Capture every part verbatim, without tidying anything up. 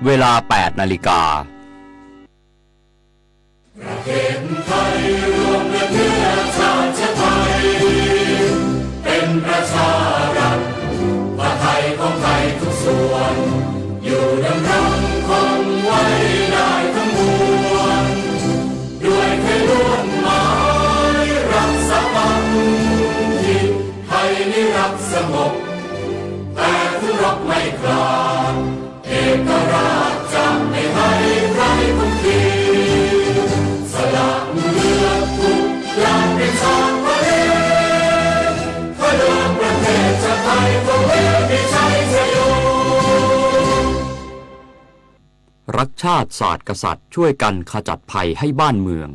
เวลา แปดนาฬิกา ประเทศไทยรวมและเพื่อชาติไทย เป็นประชารัฐ ผ้าไทยของไทยทุกส่วน อยู่ดำรงคงไว้ได้ทั้งมวล ด้วยไทยล้วนหมายรักสามัคคี ไทยนี้รักสงบ แต่ถึงรบไม่กล้า เอกราชจะไม่ให้ใครคุมขีด สละเลือดทุกอย่างเป็นชาติทะเล เพื่อประเทศชาติไทย คงไม่มีชัยชโย รักชาติศาสตร์กษัตริย์ ช่วยกันขจัดภัยให้บ้านเมือง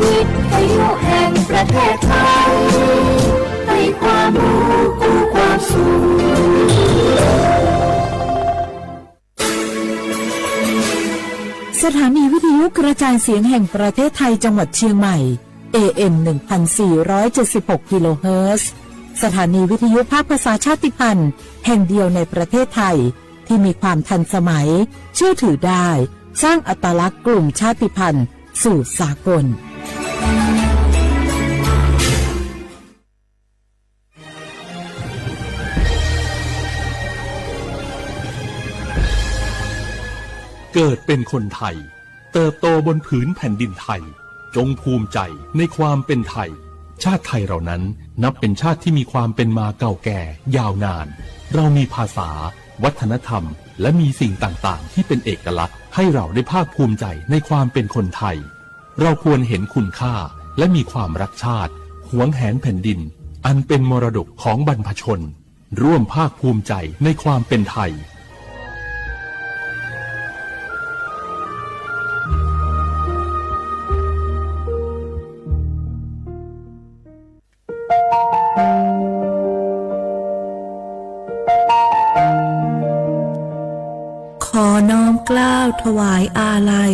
วิทยุแห่งประเทศไทย ให้ความรู้คู่ความสุข สถานีวิทยุกระจายเสียงแห่งประเทศไทยจังหวัดเชียงใหม่ เอเอ็ม หนึ่งพันสี่ร้อยเจ็ดสิบหกกิโลเฮิรตซ์ สถานีวิทยุภาคภาษาชาติพันธุ์แห่งเดียวในประเทศไทย ที่มีความทันสมัย เชื่อถือได้ สร้างอัตลักษณ์กลุ่มชาติพันธุ์สู่สากล เกิดเป็นคนไทย เติบโตบนผืนแผ่นดินไทย จงภูมิใจในความเป็นไทย ชาติไทยเรานั้นนับเป็นชาติที่มีความเป็นมาเก่าแก่ยาวนาน เรามีภาษา วัฒนธรรม และมีสิ่งต่างๆ ที่เป็นเอกลักษณ์ ให้เราได้ภาคภูมิใจในความเป็นคนไทย เราควรเห็นคุณค่า และมีความรักชาติ หวงแหนแผ่นดิน อันเป็นมรดกของบรรพชน ร่วมภาคภูมิใจในความเป็นไทย ขอน้อมเกล้าถวายอาลัย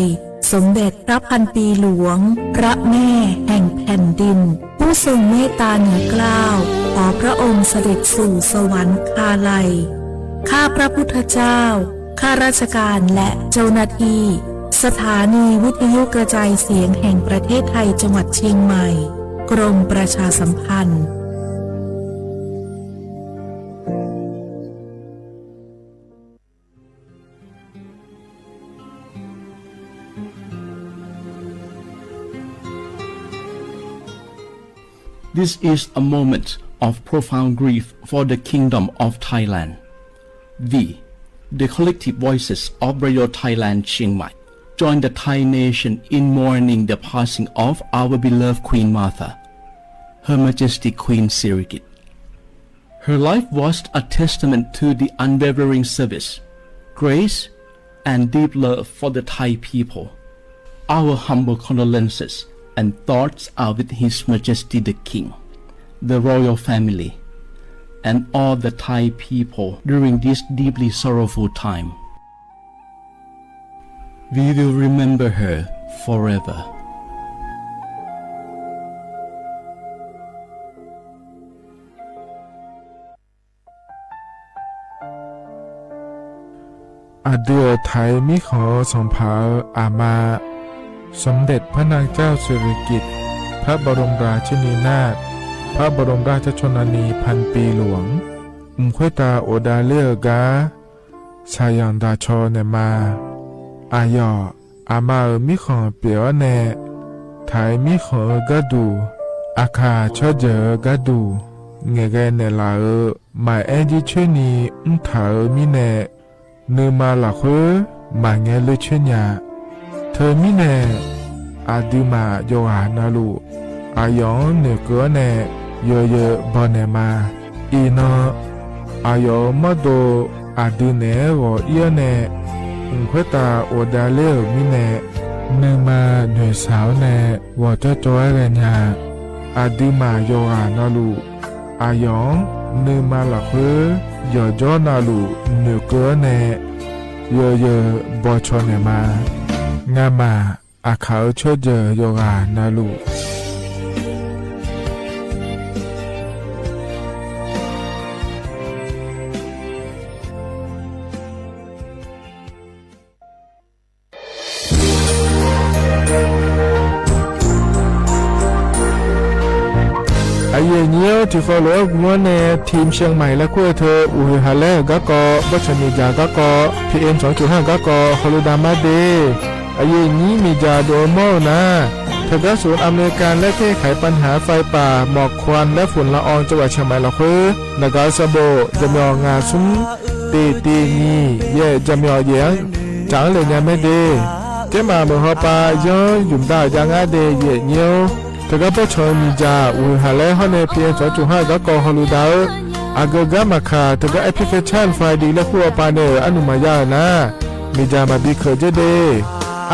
สมเด็จพระพันปีหลวง พระแม่แห่งแผ่นดิน ผู้ทรงเมตตาเหนือเกล้า ขอพระองค์เสด็จสู่สวรรคาลัย ข้าพระพุทธเจ้า ข้าราชการและเจ้าหน้าที่ สถานีวิทยุกระจายเสียงแห่งประเทศไทยจังหวัดเชียงใหม่ กรมประชาสัมพันธ์ This is a moment of profound grief for the Kingdom of Thailand. We, the collective voices of Radio Thailand Chiang Mai, join the Thai nation in mourning the passing of our beloved Queen Mother, Her Majesty Queen Sirikit. Her life was a testament to the unwavering service, grace, and deep love for the Thai people. Our humble condolences and thoughts are with His Majesty the King, the royal family, and all the Thai people during this deeply sorrowful time. We will remember her forever. Aqdui-euq Thai mirkhanq-eu sanqpaq-euq aqma, สมเด็จพระนางเจ้าสิริกิติ์ พระบรมราชินีนาถ พระบรมราชชนนีพันปีหลวง mq khoertav ghofdav ler-eu gar saqyanq daqcaw naeqma. Aqyawf aqma-euq mirkhanq pyeuf-awr nae, Thai mirkhanq-eu gharduq, Aqkaq tsawrjeuq-eu gharduq ngaeqghae naeqlaf-euq maqaer jircoer ni mrtaq-euq mirnae, nuima lafkhoer maqngae ler coer nya. Teumirnae, aqduimaf yawqghaq navluf, aqyawf-anr noeqkeuv-awr nae yawzeu bawnaeq ma. Iqnan, aqyawf-euq mawrdo aqdui naeq-aer ghawq ir-awr nae, mq khoertav ghofdav ler-euq mirnae, nuima noeqshaq-awr nae ghawqcawv cawv-aer ghaenya. Aqduimaf yawqghaq navluf, aqyawf-anr nuima lafkhoer yawqjawr navluf noeqkeuv-awr nae, yawzeu bawcaw naeqma. Ngamaf Aqkaq-euq tsawrjeuq yawqghaq navluf, Aqyuif aqnyir-or, tiqkawv lof-aer gmr-awr nae ทีมเชียงใหม่ laer kur-eu teu, uqhoeq haqlaer-euq garkawv, bawrtsanq miqdzaq garkawv, P M สองจุดห้า garkawv hawlu damar de. Aqyuif aqnyir miqdzaq dov-eu mawr-eu nar, teugar ศูนย์อำนวยการแลกแก้ไขปัญหาไฟป่าหมอกควันและฝุ่นละอองจังหวัดเชียงใหม่ lafkhoer naqgaq-eu sanqbof jaqmyawf ngaq smr tiq tiq nyiq yaef jaqmyawf yaef-anr jaq-anr le nya mae de. Tsermaf meuq hawpav yanr ymqda-euq jav ngar de, aqyuif aqnyir-or. Teugar bawrtsanq-eu miqdzaq uqhoeq haqlaer hawr nae P M สองจุดห้า garkawv hawlu da-eu, aqgeu gar maqkaq teugar แอปพลิเคชัน ไฟดี laer kur-eu pav nae-euq arnuq maqya-euq nar, miqdzaq maqbi keuq dzer de.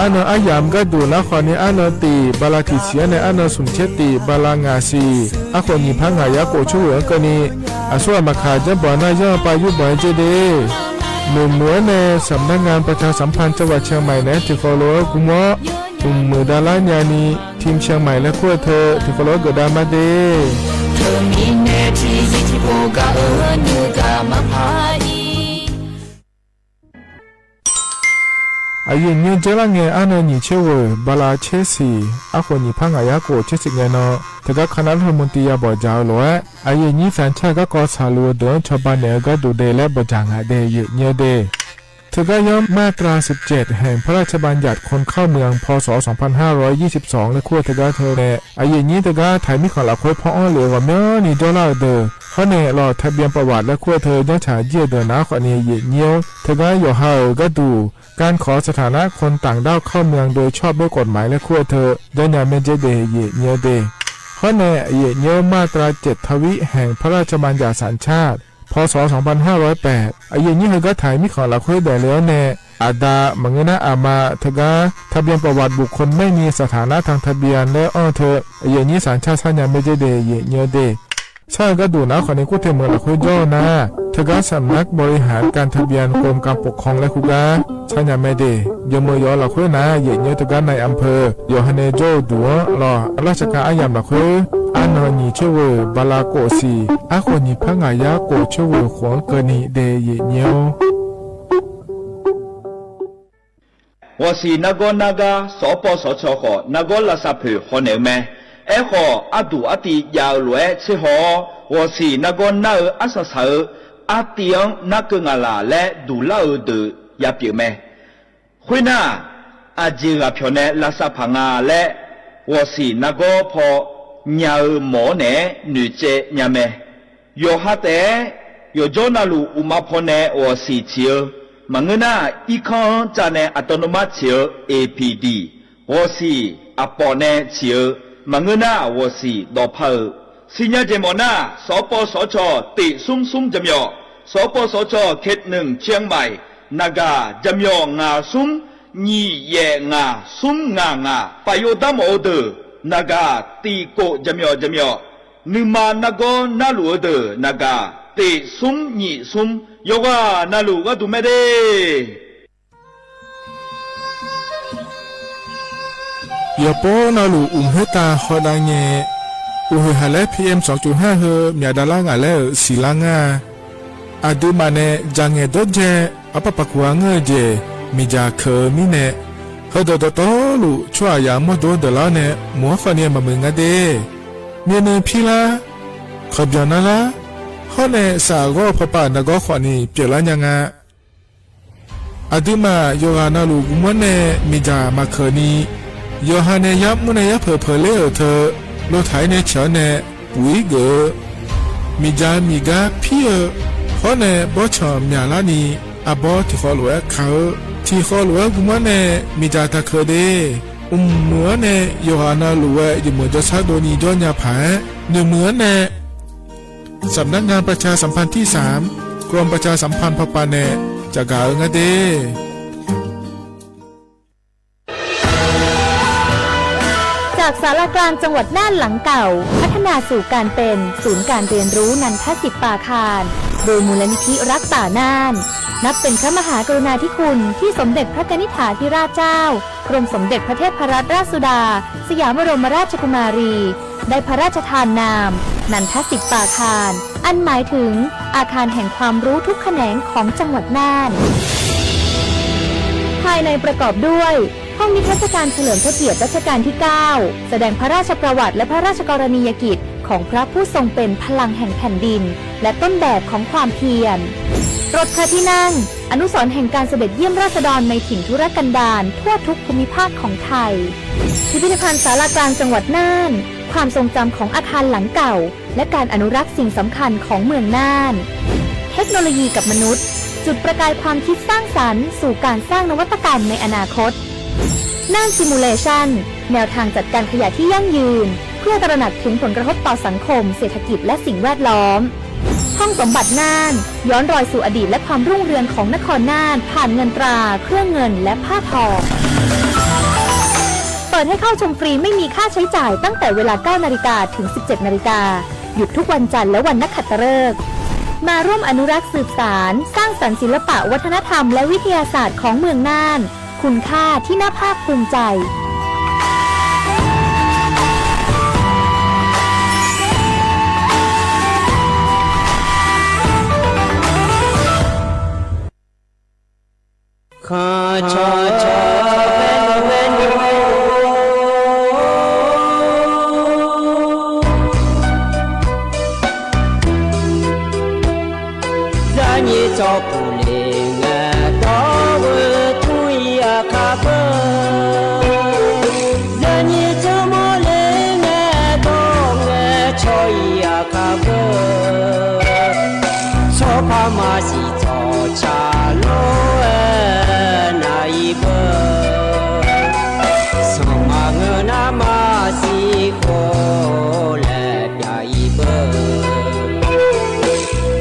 Arnan aryamq gharduq nar khawfni arnan tiq bala tiq siq-anr nae arnan smq tser tiq bala ngaq siq, arkhof nyiq par ngaq yar khof coer ghoeq-anr keuvni, aqsur ghaq maqkaq janrbanq nar yanr-eu pav yurbanq-aer dzer de. Noeqmuiq-anr nae สำนักงานประชาสัมพันธ์จังหวัดเชียงใหม่ naeq-aer tiqkawv lof-aer gmr-awr, mqmuiq davlar nyani ทีมเชียงใหม่ laer kur-eu teu tiqkawv lof-aer geufdav mar de. เธอมีแน่ที่ที่ผู้กล้าเอิ้น Aqyuif aqnyir janrlar ngae arnan nyiq tser ghoeq bala tser siq, arkhof nyiq par ngaq yar khof tser siq ngae nan, teugar คณะรัฐมนตรี ya bawqdzaq-eu lof-aer, aqyuif aqnyir สัญชาติ garkawv tsaqluf-eu deuq-anr cawba naeq-eu gharduq de laer bawqdzaq ngaq de, aqyuif aqnyir-eu de. Teugar yanr มาตราสิบเจ็ด แห่งพระราชบัญญัติคนเข้าเมือง พ.ศ. สองพันห้าร้อยยี่สิบสอง laer kur-eu teugar teu nae, aqyuif aqnyir teugar taq mirkhanq lafkhoer paw-anr lef-eu ghawqmyanrni jawrlar-euq deuq, hawr nae lawq ทะเบียนประวัติ laer kur-eu teu janrtsaq jir-eu deuq nar khawfni, aqyuif aqnyir-or, teugar yawqha-euq gharduq การขอสถานะคนต่างด้าวเข้าเมืองโดยชอบ ด้วยกฎหมาย laer kur-eu teu janrnya mae dzer de, aqyuif aqnyir-eu de. Hawr nae aqyuif aqnyir-or, มาตราเจ็ดทวี แห่งพระราชบัญญัติสัญชาติ พ.ศ. สองพันห้าร้อยแปด aqyuif aqnyir heugar taq mirkhanq lafkhoer daefle-awr nae, aqda maqngeur nar aqma teugar ทะเบียนประวัติบุคคลไม่มีสถานะทางทะเบียน laer anr-eu teu, aqyuif aqnyir สัญชาติ sarnya mae dzer de, aqyuif aqnyir-eu de. Sar-eu gharduq nar khawfni kur te meuq lafkhoer jawr-eu nar, teugar สำนักบริหารการทะเบียนกรมการปกครอง laer kur gar sarnya mae de. Yawmeuq yawq-eu lafkhoer nar, aqyuif aqnyir-or, teugar นายอำเภอ yawqha nae jawr-eu duq-anr lawq, ราชการ aryamq lafkhoer arnan nyiq tser ghoeq bala khof siq, arkhof nyiq par ngaq yar khof tser ghoeq khof-anr keuvni de, aqyuif aqnyir-or. Ghawqsiq nargawr nargar สปสช. khawf nargawr lavsav poeq hawnaeq-eu mae. Aerkhawf, arduq artiv jav-eu lof-aer tserhaw-awr, ghawqsiq nargawr nar-eu arsaq saq-eu artiv-anr narkeuv ngaq laq laer duq lar-eu deuq yapyeuf mae. Khoernar, aqjeq ghaq pyawq nae lavsav paq nga laer, ghawqsiq nargawr paw nya-eu mawq-awr naeq-aer noeqtsaev nya mae. Yawqha taef-aer yawqjawr navluf uqma paw nae ghawqsiq ciq-eu, maqngeur nar irkanr-anr cav nae อัตโนมัติ ciq-eu APD, ghawqsiq aqpawf nae ciq-eu, maqngeur nar ghawqsiq dawqpar-eu, siqnya jeq mawf nar, สปสช. teq smr smr jaqmyawf, สปสช. เขตหนึ่ง เชียงใหม่ naqgaq jaqmyawf ngaq smr nyiq yaef ngaq smr ngaq ngaq, paf yov dar mawf-eu deuq naqgaq tiq kof jaqmyawf jaqmyawf, nuima nargawr narluf-eu deuq naqgaq teq smr nyiq smr, yawqghaq navluf gharduq mae de. Yawqpov navluf uqmq khoertav hawdav ngae, uqhoeq haq laer P M สองจุดห้า heu myaq davlar ngaq laer-euq siqlar ngar-a. Aqduimaf nae dzaq ngaeq dawrdzae arpar paq kuq-a ngeur-eu jeq miqdzaq keuq-eu mirnae, heudawq dawqtawvluf tsawrhaqzaq mawrdo deuq lar-awr nae mq-anr khawfni maqmuiq nga de. Myavnuiv pirlar, kawqbyanq narlar, hawr nae saf ghawr-eu pawpav naqgawr khawfni pyeuflar nya nga. Aqduimaf yawqghaq navluf gmr-anr nae miqdzaq maqkeuq ni, yawqha nae yarmr nae yarpeuq peuq ler-euq teu, lotaq-ir nae ciq-awr nae puq-ir geuf-eu, miqdzaq miqgar pir-eu, hawr nae bawrtsanq myaqlar ni, arbawr tiqkhawv lof-aer kaq-eu, tiqkhawv lof-aer gmr-anr nae miqdzaq taqkeuq de. Mqmuiq-anr nae yawqghaq navluf-aer yawmuiq jawrshar dovni jawr nya paq-aer, noeqmuiq-anr nae สำนักงานประชาสัมพันธ์ที่สาม กรมประชาสัมพันธ์ พ.ป. nae caqgaq-eu ngar de. จากศาลากลางจังหวัดน่านหลังเก่า พัฒนาสู่การเป็นศูนย์การเรียนรู้นันทสิทธิ์ปาคาร โดยมูลนิธิรักป่าน่าน นับเป็นพระมหากรุณาธิคุณที่สมเด็จพระกนิษฐาธิราชเจ้า กรมสมเด็จพระเทพรัตนราชสุดา สยามบรมราชกุมารี ได้พระราชทานนาม นันทสิทธิ์ปาคาร อันหมายถึงอาคารแห่งความรู้ทุกแขนงของจังหวัดน่าน ภายในประกอบด้วย ห้องนิทรรศการเฉลิมพระเกียรติรัชกาลที่ เก้า แสดงพระราชประวัติและพระราชกรณียกิจข ของพระผู้ทรงเป็นพลังแห่งแผ่นดิน และต้นแบบของความเพียร รถพระที่นั่ง อนุสรณ์แห่งการเสด็จเยี่ยมราษฎรในถิ่นทุรกันดารทั่วทุกภูมิภาคของไทย พิพิธภัณฑ์ศาลากลางจังหวัดน่าน ความทรงจำของอาคารหลังเก่า และการอนุรักษ์สิ่งสำคัญของเมืองน่าน เทคโนโลยีกับมนุษย์ จุดประกายความคิดสร้างสรรค์สู่การสร้างนวัตกรรมในอนาคต น่าน Simulation แนวทางจัดการขยะที่ยั่งยืน เพื่อตระหนักถึงผลกระทบต่อสังคม เศรษฐกิจ และสิ่งแวดล้อม ห้องสมบัติน่าน ย้อนรอยสู่อดีตและความรุ่งเรืองของนครน่าน ผ่านเงินตรา เครื่องเงิน และผ้าทอ เปิดให้เข้าชมฟรีไม่มีค่าใช้จ่ายตั้งแต่เวลา เก้านาฬิกา ถึง สิบเจ็ดนาฬิกา หยุดทุกวันจันทร์และวันนักขัตฤกษ์ มาร่วมอนุรักษ์สืบสาน สร้างสรรค์ศิลปะวัฒนธรรมและวิทยาศาสตร์ของเมืองน่าน คุณค่าที่น่าภาคภูมิใจ Zaqnyiq tsawrpuq le ngae dawr-eu tmr-ir aqkar beu. Zaqnyiq tsawrmawr le ngae dawr ngae caw-ir aqkar beu. Tsawrpar maqsiq tsawrca lor-aer nav-ir beu. Sanqpaq ngeur nar maqsiq khof laer pyav-ir beu.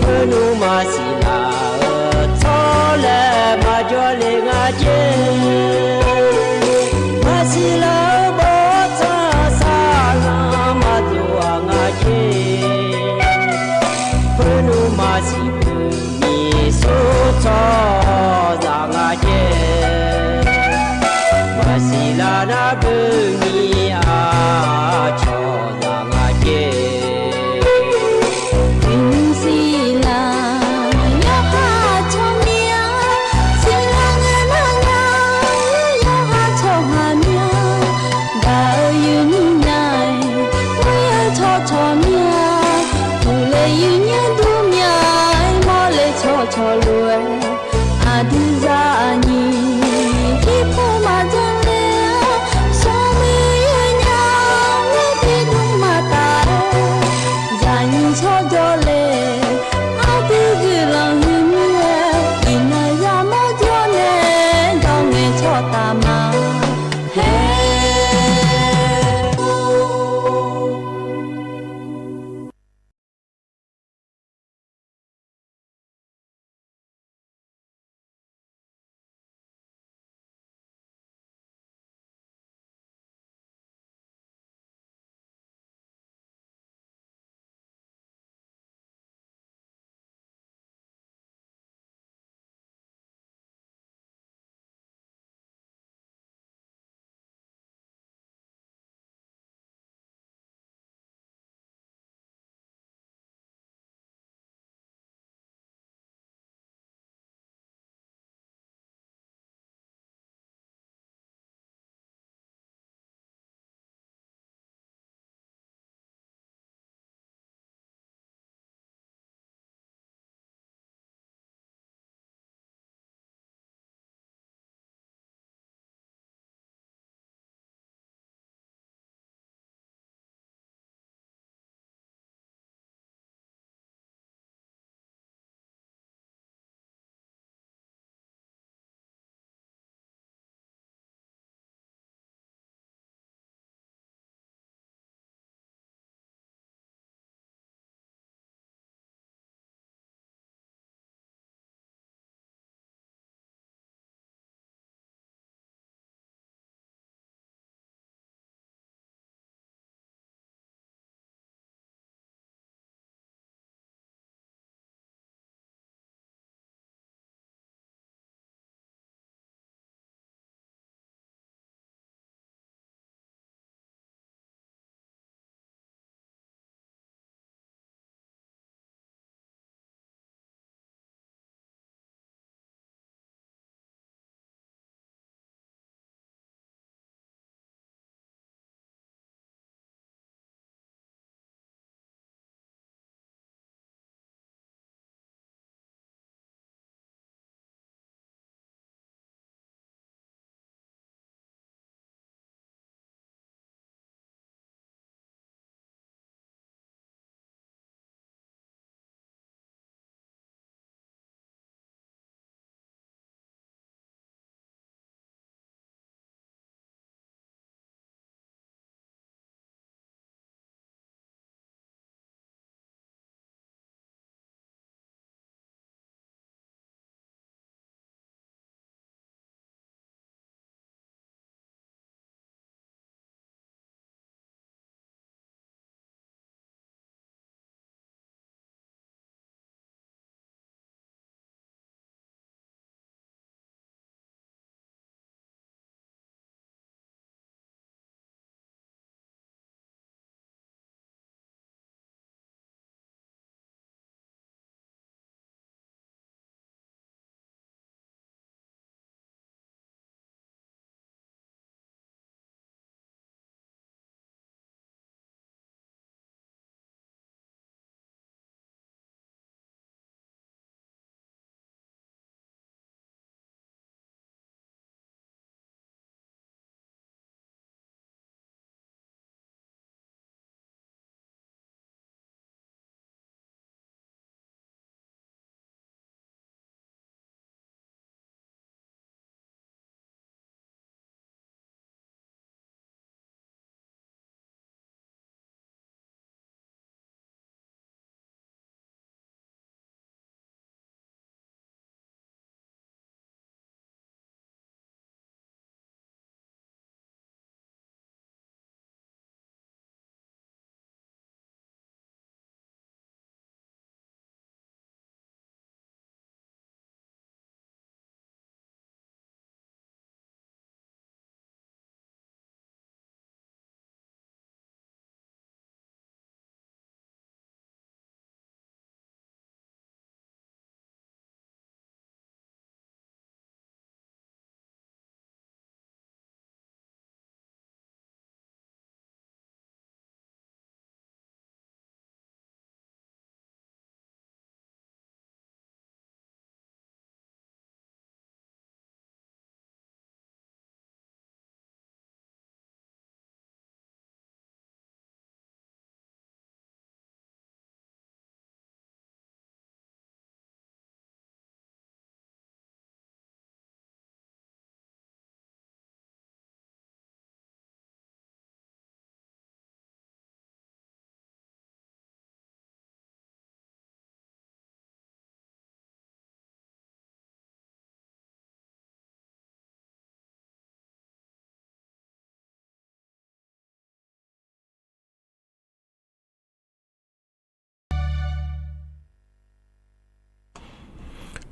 Khoer nmr maqsiq laf-eu tsawrlaeq maqjawr le nga jer. Maqsiq laf-eu bawrtsanq saqlanq maqdov-aq nga jer. Khoer nmr maqsiq beu nyiq sur tsawrhaqzaq nga jer. Maqsiq laf nar beu nyiq aqcawq zaq nga jer. Tiqnymr siq laf yawqha tsawrmyanr, siq laf ngae nar nya, yawqha tsawrhaq myanr. Gaq-eu yuif nyi nya-aer, mr-eu tsawrcawq myanr. Puq le yuif nyanr dur mya-aer, mawr le tsawrcawq lof-aer. Aqdui zaqnyiq tiqpov maqjanr le-awr, smrmuiq yawnya-aer tiqdmr maqtaf-aer. Zaqnyiq tsawrjawr le, aqdui guiqlanq huiqmur-aer, iqnan yamawr jawr nae, dawr ngae tsawrtaf ma. Haer.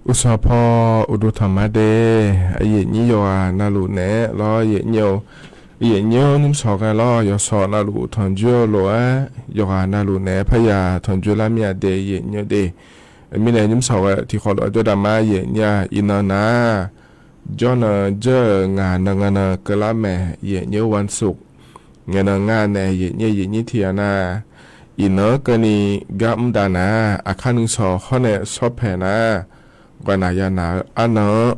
Uqsaq paw uqduq tanqma de, aqyuif nyir yawqghaq navluf naeq-aer lawr yaef nyir-eu, yaef nyir-anr nymr sawq ghae lawr yawqsawq navluf tanqjoer-eu lof-aer yawqghaq navluf naeq-aer parya tanqjoer lar mir-a de yaef nyir-eu de. Mirnae nymr sawq ghae tiqkhawf lof-aer jawr daqma yaef nyir-a. Iqnan nar, jawrnan jeur-euq ngaq nan nga nan keuvlar mae yaef nyir-eu วันศุกร์ ngaenan nga nae yaef nyir yaef nyir tiq ghaq nar, iqnan-anr keuvni gar mr dav nar, aqkar nuisawq hawr nae shawr paeq nar, ghaqnaq yanaq-eu arnan-anr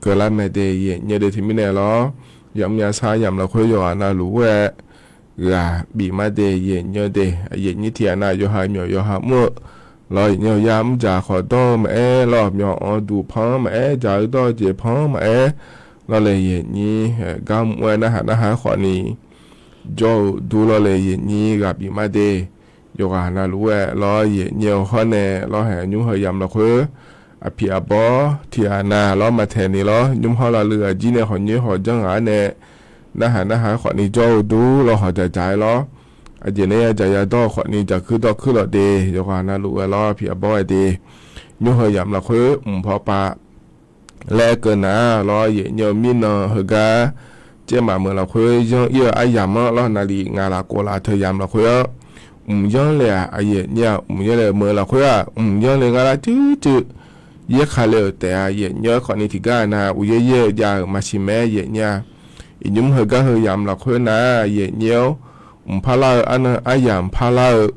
keuvlar mae de yaef nyir-eu de teumirnae lawr, yamr yasar yamq lafkhoer yawqghaq navluf-aer ghaq bif mar de yaef nyir-eu de, yaef nyir tiq ghaq nar yawqha myawq yawqha mr-eu lawr yaef nyir-eu yamr dzaq khawf dawr-eu maqaer lawr myawq anr duq pan-anr maqaer dzaq-eu dawr-eu jeq pan-anr maqaer lawr le yaef nyir gar mr-aer narhaq narhaq-aer khawfni jawr-eu dur lawr le yaef nyir ghaq bif mar de. Yawqghaq navluf-aer lawr yaef nyir-eu hawr nae lawr haeq nymr heu yamq lafkhoer aqpiq aqbawr tiq ghaq nav lawr maqtaeq ni lawr nymr hawr lavluiv aqjir nae hawq nyoer hawq janr ghaq-aer nae narhaq narhaq-aer khawfni jawr-eu dur lawr hawq dzaqdzaq-aer lawr, aqjeq nae yadzaq yadawr-eu khawfni dzaqkuir dawrkuir lawq de. Yawqghaq navluf-aer lawr aqpiq aqbawr-aer de, nymr heu yamq lafkhoer mq paw pav laer keuv nar lawr yaef nyir-eu mirnan heugar caermaf meuq lafkhoer yanr ir-eu aryamq-anr lawr navlif ngaq laf kof laf teu yamq lafkhoer-anr mqyanr le-aq aqyaef nyir-aq mqyanr le-euq meuq lafkhoer-aq mqyanr le ngar lar cuivcuiv yaerkale-euq taef-a yaef nyir-aer khawfni tiqgar nav uqyaer yaer-eu jav-euq maqsiq mae yaef nyir-a. Iqnymr heugar heu yamq lafkhoer nar yaef nyir-awr mqpar lar-eu arnan aryamq mqpar lar-eu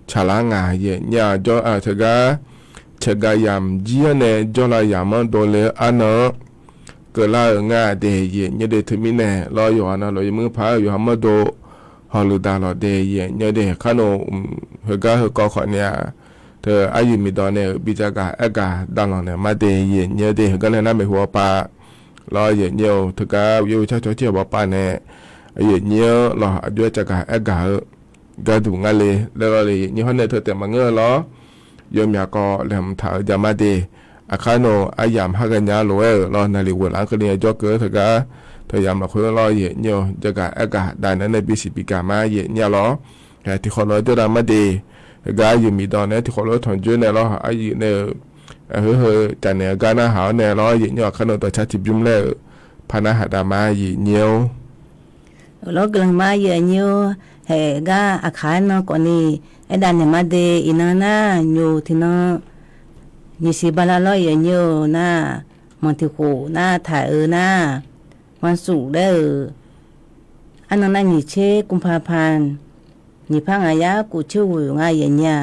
tsaqlar ngaq yaef nyir-a jawr-a teugar caqgaq yamq jir-anr nae jawrlav yamq-anr dovle-eu arnan-anr keuvlar-eu ngar de yaef nyir de teumirnae lawr yawqghaq navluf yawmuiq paq-aer yawqha mawrdo hawluf daq lawq de yaef nyir de kharnoeq mq heugar heukawv khawfni-aq teu aryuif miqdawq nae-euq bi jagaq aergaq davlanq naeq mar de yaef nyir de heugar nae nar maeqhu awpav lawr yaef nyir-eu teugar uqyaer uqcar cawq tir-awq bawpav nae yaef nyir-anr lawq aqjox-aer caqgaq aergaq-eu gharduq ngar le laer lawr le yaef nyir hawr nae teu taef maqngeur-eu lawr yawmyaq kawv laeqhmq taq-eu javmar de. Aqkar nawr aryamq har ghaenya lof-aer-euq lawr naqliq ghoeqlaf-anr keuvni-a jawr keuv-eu teugar teu yamq lafkhoer lawr yaef nyir-eu jagaq aergaq dav naeq-aer nae bisiq bigaq mar yaef nyir-a lawr. Tiqkhawf lof-aer jawr dav mar de. Heugar aryuif miqdawq naeq-aer tiqkhawf lof-aer tanqjoer nae lawr aryuif nae-euq aqheuheu caf naeq-eu gar narhaq-awr nae lawr yaef nyir-a aqkar nawr dawqcar tiqbymr laer-euq par narhaq dav mar yaef nyir-or. Lawr guiqlanq mar yaef nyir-or. Haeq gar aqkaq-aer nan khawfni aerdav naeq mar de. Iqnan nar nyoq tiqnan nyiq siq bala lawr yaef nyir-eu nar manq tiq khof nar taq-euq nar วันศุกร์ laer-euq arnan nar nyiq tser กุมภาพันธ์ nyiq par ngaq yar kof tser ghoeq nga yaef nyir-a.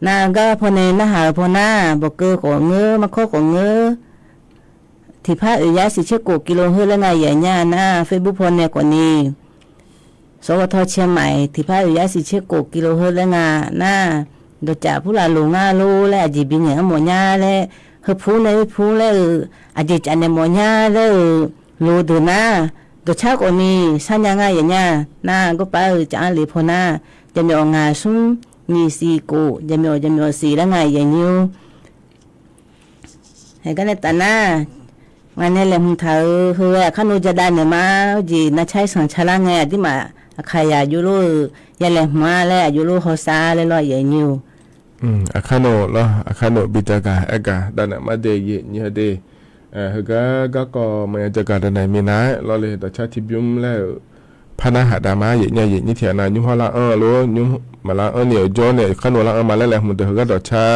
Nar gar pawnae narhaq-eu pawnar bawqkeuv khawf ngeur markawr khawf ngeur tiqpar oeq yar siq tser kof กิโลเฮิรตซ์ laer nga yaef nyir-a nar Facebook pawnae khawfni สวท. เชียงใหม่ tiqpar oeq yar siq tser kof กิโลเฮิรตซ์ laer nga nar dawqcaf purlaf loq ngar lor laer aqjeq bingaeq-anr mawfnya laer heupur nae oerpur laer-euq aqjeq caf naeq mawfnya laer-euq loq deuq nar dawqcar khawfni sharnya nga yaef nyir-a. Nar gawrpav-euq caf-anr le pawnar jaqmyawf ngaq smr nyiq siq kof jaqmyawf jaqmyawf siq laer nga yaef nyir-or. Haeq gar nae taf nar ngaq nae laeqhmq taq-euq heu-aer aqkar nawr jadav naeq ma. Jeq navcar-ir sanq calar ngae aqdirmaf aqkaqyaq jov lor-euq ya laeqhmq-ar laer aqjov lor hawsav laer lawr yaef nyir-or. Aqkar nawr lawr aqkar nawr bi jagaq aergaq dav naeq mar de yaef nyir-a de. Heugar garkawv maqya jagaq dav naeq minav-aer lawr le dawqcar tiqbymr laer-euq par narhaq dav mar yaef nyir-a yaef nyir tiq ghaq nav nymr hawr lar anr-eu lor nymr maqlar anr ni-euq jawr nae aqkar nawr lar anr ma laer laeqhmq deuq heugar dawqcar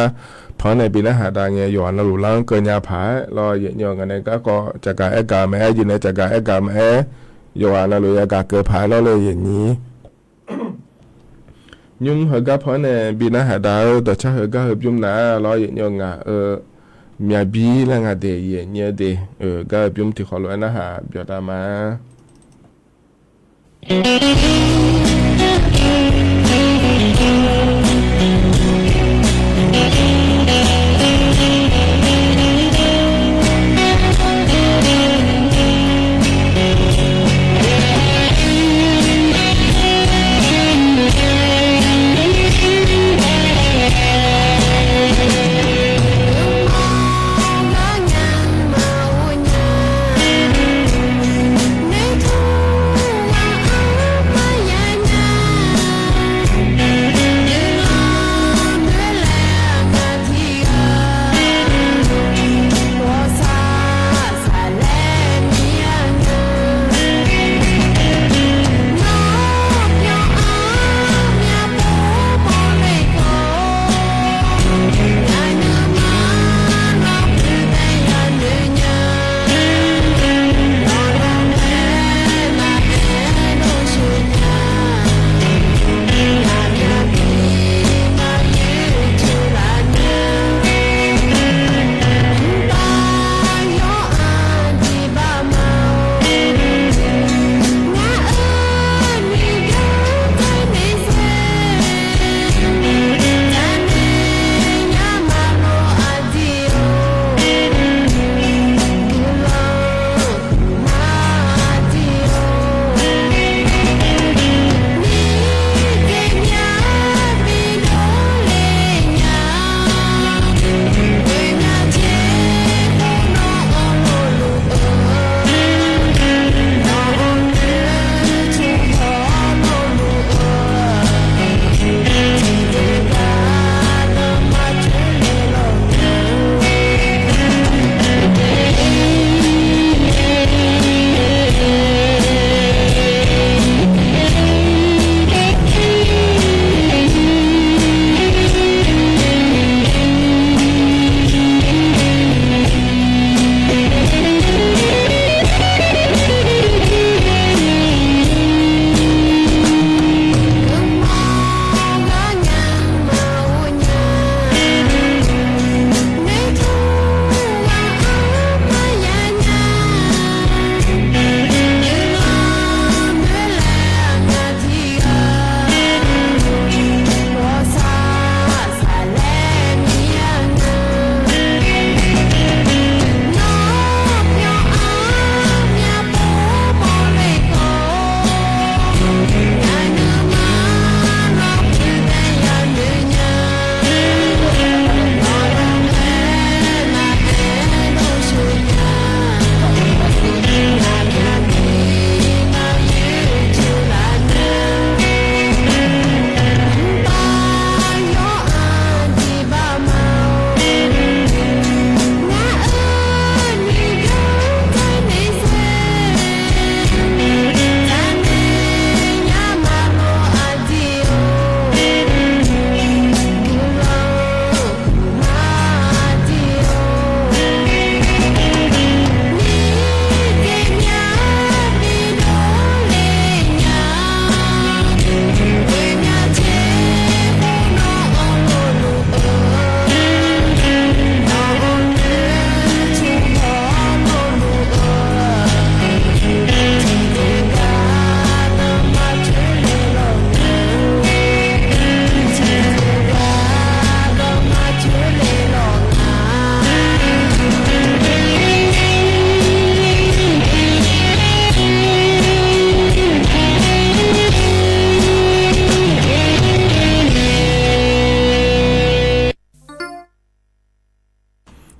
panr nae bi narhaq dav ngae yawqghaq navluf lar anr keuv nya paq-aer lawr yaef nyir-a ngaq nae garkawv caqgaq aergaq maqaer jeq nae caqgaq aergaq maqaer yawqghaq navluf yagaq keuv paq-aer lawr le yaef nyir Nymr heugar panr nae bi narhaq dav-eu dawqcar heugar heubymr nar lawr yaef nyir-a ngaq-eu myaqbir laer nga de yaef nyir-a de. Gar heubymr tiqkhawf lof-aer narhaq byawq dav ma.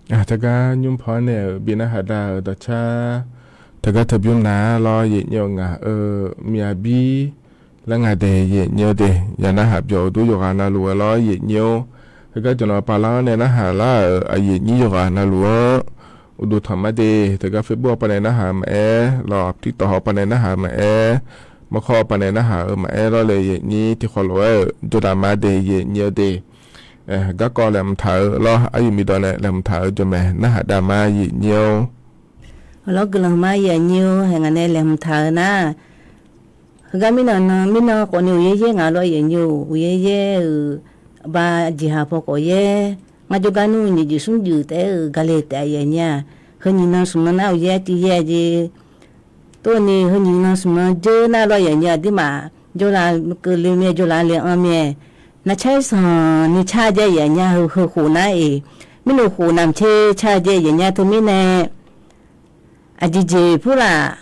Teugar nymr paw-anr nae-euq bi narhaq dav-euq dawqcar, teugar teubymr nar lawr, yaeqnyir-eu ngaq-euq myavbir laer nga de, yaeqnyir-eu de, ya narhaq byawq-eu dur yawqghaq navluf-aer lawr, yaeqnyir-or. Heugar jawqnawv pavlar-anr nae narhaq lar-euq aqyaeq nyir yawqghaq navluf-anr, uqduq tanq mar de. Teugar Facebook-awr pavnae narhaq-eu maqaer, lawq TikTok-awr pavnae narhaq-eu maqaer, mawrkawr-awr pavnae narhaq-eu maqaer lawr le, yaeqnyir tiqkhawf lof-aer-euq jawrdaq mar de, yaeqnyir-eu de. Garkawv laeqhmq taq-eu lawr, aryuif miqdawq nae laeqhmq taq-eu jawrmaeq narhaq dav mar, yaeqnyir-or. Lawr guiqlanq ma, yaeqnyir-or. Haeq ngaq nae laeqhmq taq-eu nar, heugar mirnan nan mirnan khawfni uqyaer yaer ngaq lawr, yaeqnyir-or. Uqyaer yaer-euq ba jeqhaq paw khawf yaer, ngar jawrgar nmr nyiq juif smr juif taef-aer-euq gale taef-a, yaeqnyir-aq. Heu nyiq nan smq nan nar uqyaer arcuiv yaer jeq. Tov ni heu nyiq nan smq nan dzeur nar lawr, yaeqnyir aqdirmaf jawrla keuvle mae, jawrla le-anr mae. Narcar irsanq ni car jae, yaeqnyir heu khof nar-iq, mirnae khof navmaqtser car jae, yaeqnyir teumirnae aqjeq jeq purlaf